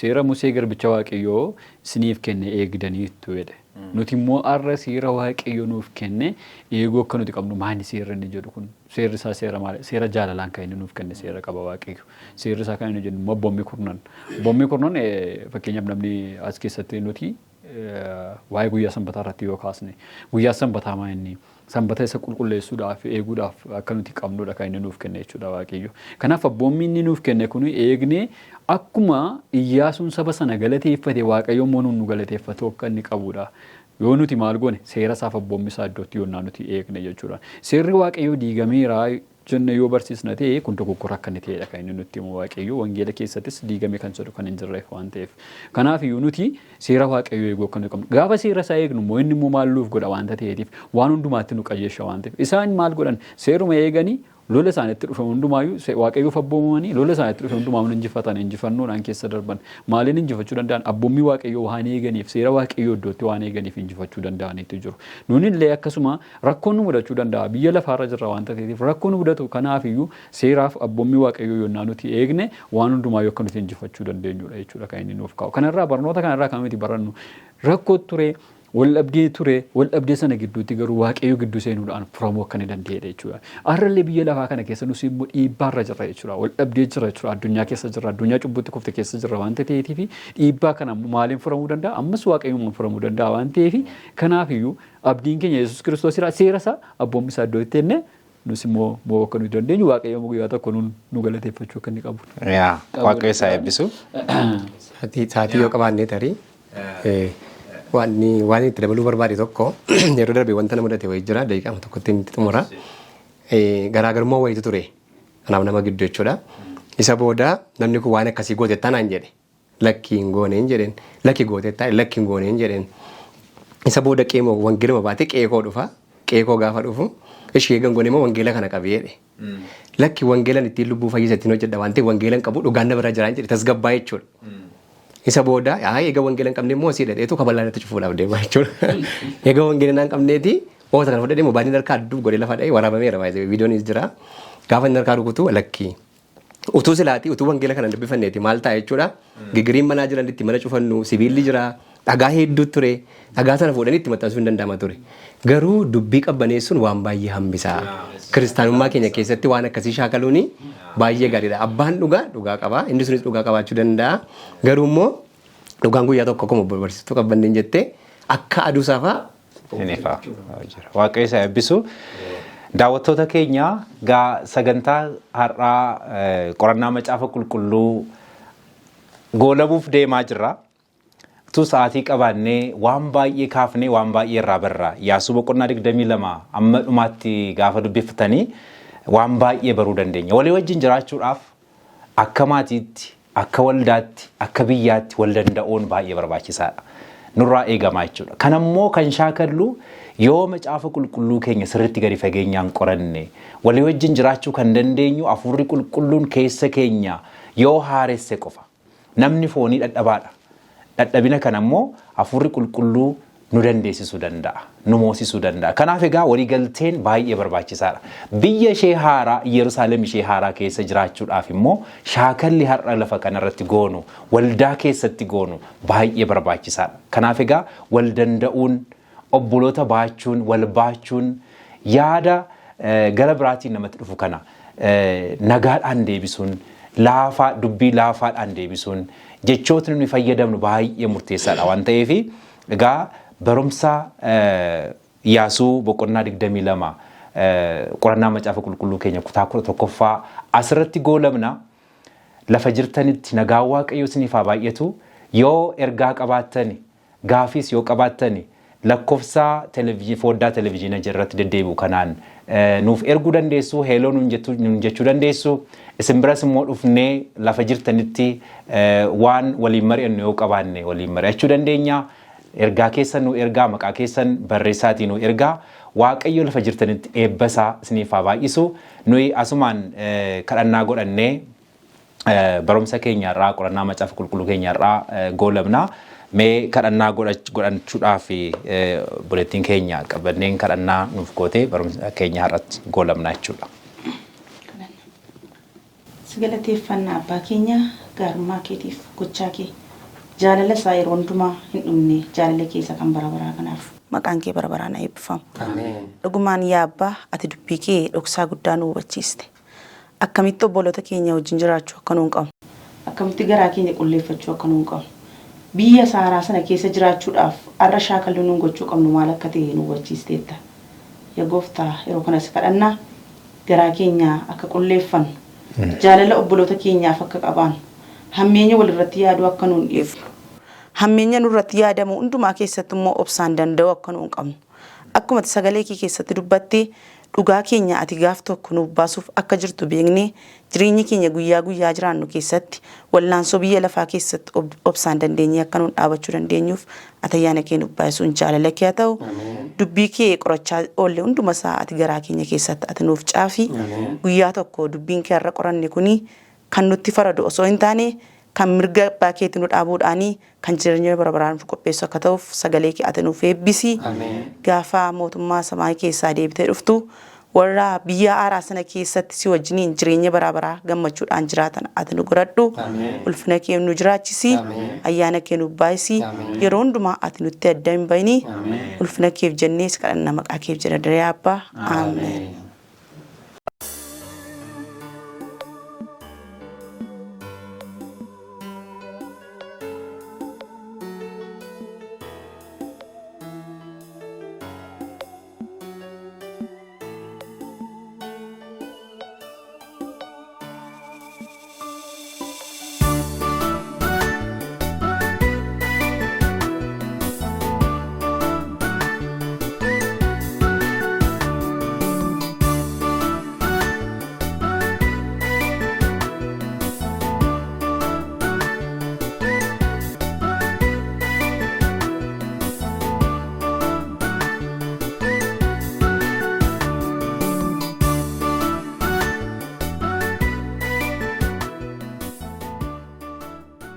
seera Musee garbicha Waaqayyoo isiniif kenne eegdaniittu jedhe. Nuti immoo har'a seera Waaqayyo nuuf kenne eeguu akka nuti qabnu maali seerri inni jedhu kun? Seerri isaa seera maali? Seera jaalalaan kan inni nuuf kenne seera qaba Waaqayyo. Seerri isaa kan inni jennu immoo abboommii kurnan. Abboommii kurnan, fakkeenyaaf namni as keessatti nuti waa'ee guyyaa Sanbataa irratti yoo kaasne, guyyaa Sanbataa maa inni? Sanbata isa qulqulleessuudhaaf, eeguudhaaf akka nuti qabnudha kan inni nuuf kenne jechuudha Waaqayyo. Kanaaf abboommii inni nuuf kenne kun eegnee, akkuma Iyyaasuun saba sana galateeffate, Waaqayyo immoo nu galateeffatu akka inni qabudha. Yoo nuti maal goone, seera isaaf abboommii isaa iddootti yoonnaa nuti eegne jechuudha. Seerri Waaqayyoo diigameera jenne yoo barsiisna ta'e, kun dogoggora akka inni ta'edha kan inni nutti himu Waaqayyo. Wangeela keessattis diigame kan jedhu kan hin jirreef waan ta'eef. Kanaaf iyyuu nuti seera Waaqayyoo eeguu akka nuti qabnu. Gaafa seera isaa eegnu immoo inni immoo maal nuuf godha waanta ta'eetiif, waan hundumaatti nu qajeelcha waan ta'eef. Isaan maal godhan? Seeruma eeganii lola isaanitti dhufe hundumaayyuu Waaqayyoof abboomamanii lola isaanitti dhufe hundumaa injifatan, injifannoodhaan keessa darban. Maaliin injifachuu danda'an? Abboommii Waaqayyoo waan eeganiif, seera Waaqayyoo iddootti waan eeganiif injifachuu danda'aniitu jiru. Nuuni illee akkasuma rakkoon nu mudachuu danda'a. Biyya lafaarra jirra waanta ta'eef rakkoon nu mudatu. Kanaaf iyyuu seeraaf abboommii Waaqayyoo yonnaa nuti eegne waan hundumaayyuu akka nuti injifachuu dandeenyudha jechuudha kan inni nuuf kaa'u. Kanarraa, barnoota kanarraa kan nuti barannu, rakkoo ture. Wal dhabdee ture, wal dhabdee sana gidduutti garuu Waaqayyo gidduu seenuudhaan furamuu akka inni danda'edha jechuudha. Har'allee biyya lafaa kana keessa nus immoo dhiibbaarra jirra jechuudha. Wal dhabdee jira jechuudha. Addunyaa keessa jirra. Addunyaa cubbuutti kufte keessa jirra waanta ta'eetiif dhiibbaa kana maaliin furamuu danda'a? Ammas Waaqayyoon furamuu danda'a waan ta'eef kanaafiyyuu abdiin keenya Yesuus Kiristoos seera isaa abboommi isaa iddoo itti enne nus immoo moo akka nuti dandeenyu Waaqayyo guyyaa tokko nu galateeffachuu akka inni qabu.
Yaa Waaqayyo isaa eebbisu.
Sa'aatii yoo qabaannee tarii waan itti dabaluu barbaade tokko yeroo darbe wanta na mudate wayii jira daqiiqaa tokkotti inni xumura. Garaagarummaa wayiitu ture kanaaf nama gidduu jechuudha. Isa booda namni kun waan akkasii goote tanaan jedhe lakki hin gooneen jedheen lakki goote taa'e lakki hin gooneen jedheen. Isa booda qeemoo wangeeluma baatee qeekoo dhufa qeekoo gaafa dhufu ishee eegan goone immoo wangeela kana qabee jedhe. Lakki wangeelan ittiin lubbuu fayyisa ittiin hojjedha waan ta'eef wangeelan qabu dhugaan na bira jiraan jedhe tasgabbaa jechuudha. Isa booda haa eega wangeela hin qabne immoo asii dhadheetu kabalaa irratti cufuudhaaf deema jechuudha. Eega wangeela hin qabneeti oota kana fudhadhee mobaayiliin harkaa adduu godhee lafa dha'ee waraabameera baay'ee viidiyoonis jira. Gaafa inni harkaa rukutu lakki. Utuu silaatii utuu wangeela kana dubbifanneeti maal ta'a jechuudha. Gigiriin manaa jiran itti mana cufannu sibiilli jira dhagaa hedduu ture dhagaa sana fuudhanii itti maxxansuu hin danda'ama ture. Garuu dubbii qabbaneessuun waan baay'ee hambisa. Kiristaanummaa keenya keessatti waan akkasii shaakaluun baay'ee gaariidha. Abbaan dhugaa dhugaa qaba. Inni sunis dhugaa qabaachuu danda'a. Garuu immoo dhugaan guyyaa tokko akkuma barsiistuu qabbanneen jettee akka aduu saafaa
Inni ifa. Waaqayyo isaa eebbisu. Daawwattoota keenya gaa sagantaa har'aa qorannaa macaafa qulqulluu goolabuuf deemaa jirra. Utuu sa'aatii qabaannee waan baay'ee kaafnee waan baay'ee irraa barra. Yaasuu boqonnaa 22 amma dhumaatti gaafa dubbifatanii waan baay'ee baruu dandeenya. Walii wajjin jiraachuudhaaf akka maatiitti, akka waldaatti, akka biyyaatti wal danda'uun baay'ee barbaachisaadha. Nurraa eegamaa jechuudha. Kanammoo kan shaakallu yoo macaafa qulqulluu keenya sirriitti gadi fageenyaan qoranne walii wajjin jiraachuu kan dandeenyu hafuurri qulqulluun keessa keenya yoo haaresse qofa. Namni foonii dadhabaadha. Dadhabina kana immoo hafuurri qulqulluu nu dandeessisuu danda'a. Nu moosisuu danda'a. Kanaaf egaa waliigalteen baay'ee barbaachisaadha. Biyya ishee haaraa Yerusaalem ishee haaraa keessa jiraachuudhaaf immoo shaakalli har'a lafa kanarratti goonu waldaa keessatti goonu baay'ee barbaachisaadha. Kanaaf egaa wal danda'uun obboloota baachuun wal baachuun yaada gara biraatiin namatti dhufu kana nagaadhaan deebisuun laafaa dubbii laafaadhaan deebisuun jechootni nuyi fayyadamnu baay'ee murteessaadha waan ta'eef egaa barumsa Yaasuu boqonnaa 22 qorannaa macaafa qulqulluu keenya kutaa 11ffaa asirratti goolabna. Lafa jirtanitti nagaan Waaqayyoo isiniif haa baay'atu. Yoo ergaa qabaattani gaafiis yoo qabaattani lakkoofsa foddaa televizyiina irratti deddeebi'u kanaan nuuf erguu dandeessu heeloo nuun jechuu dandeessu isin biras immoo dhufnee lafa jirtanitti waan waliin mari'annu yoo qabaanne waliin mari'achuu dandeenya. Ergaa keessan nu ergaa maqaa keessan barreessaatii nu ergaa Waaqayyo lafa jirtanitti eebba isaa isiniif haa baay'isu nuyi asumaan kadhannaa godhannee barumsa keenya irraa qorannaa macaafa qulqulluu keenya irraa goolabna. Mee kadhannaa godhachuudhaaf bulettiin keenya qabanneen kadhannaa nuuf gootee barumsa keenya har'atti goolabna jechuudha.
Si galateeffanna abbaa keenya gaarummaa keetiif gochaa kee jaalala isaa yeroo hundumaa hin dhumne jaalala kee isa kan bara baraa kanaaf maqaan kee bara baraan haa eebbifamu. Dhugumaan yaa abbaa ati dubbii kee dhoksaa guddaa nu hubachiiste. Akkamitti obboloota keenya wajjin jiraachuu akka nuun qabnu. Akkamitti garaa keenya qulleeffachuu akka nuun qabnu. Biyya saaraa sana keessa jiraachuudhaaf har'a shaakalli nuun gochuu qabnu maal akka ta'e nu hubachiisteetta. Yaa gooftaa yeroo kana si kadhannaa garaa keenya akka qulleeffannu jaalala obboloota keenyaaf akka qabaannu hammeenya walirratti yaaduu akka nuun dhiifnu. Hammeenya nurratti yaadamu hundumaa keessatti immoo obsaan danda'uu akka nuun qabnu. Akkuma ati sagalee kee keessatti dubbatte dhugaa keenya ati gaaf tokko nuuf baasuuf akka jirtu beeknee jireenya keenya guyyaa guyyaa jiraannu keessatti wallaansoo biyya lafaa keessatti obsaan dandeenyee akka nuun dhaabachuu dandeenyuuf ati ayyaana kee nuuf baay'isuun jaalala kee haa ta'u. Dubbii kee qorachaa oolle hunduma isaa ati garaa keenya keessatti ati nuuf caafi. Guyyaa tokko dubbiin kee har'a qoranne kuni kan nutti faradu osoo hin taane kan mirga abbaa keetti nu dhaabuudhaanii kan jireenya bara baraan nuuf qopheessu akka ta'uuf sagalee kee ati nuuf eebbisi. Gaafa mootummaa samaayii keessaa deebitee dhuftu Warra biyya haaraa sana keessatti si wajjiniin jireenya baraa baraa gammachuudhaan jiraatan ati nu godhadhu. Ulfina kee nu jiraachisi. Ayyaana kee nu baay'isi. Yeroo hundumaa ati nutti adda hin bahini. Ulfina keef jennee si kadhanna, maqaa keef jedha daree Abbaa. Ameen.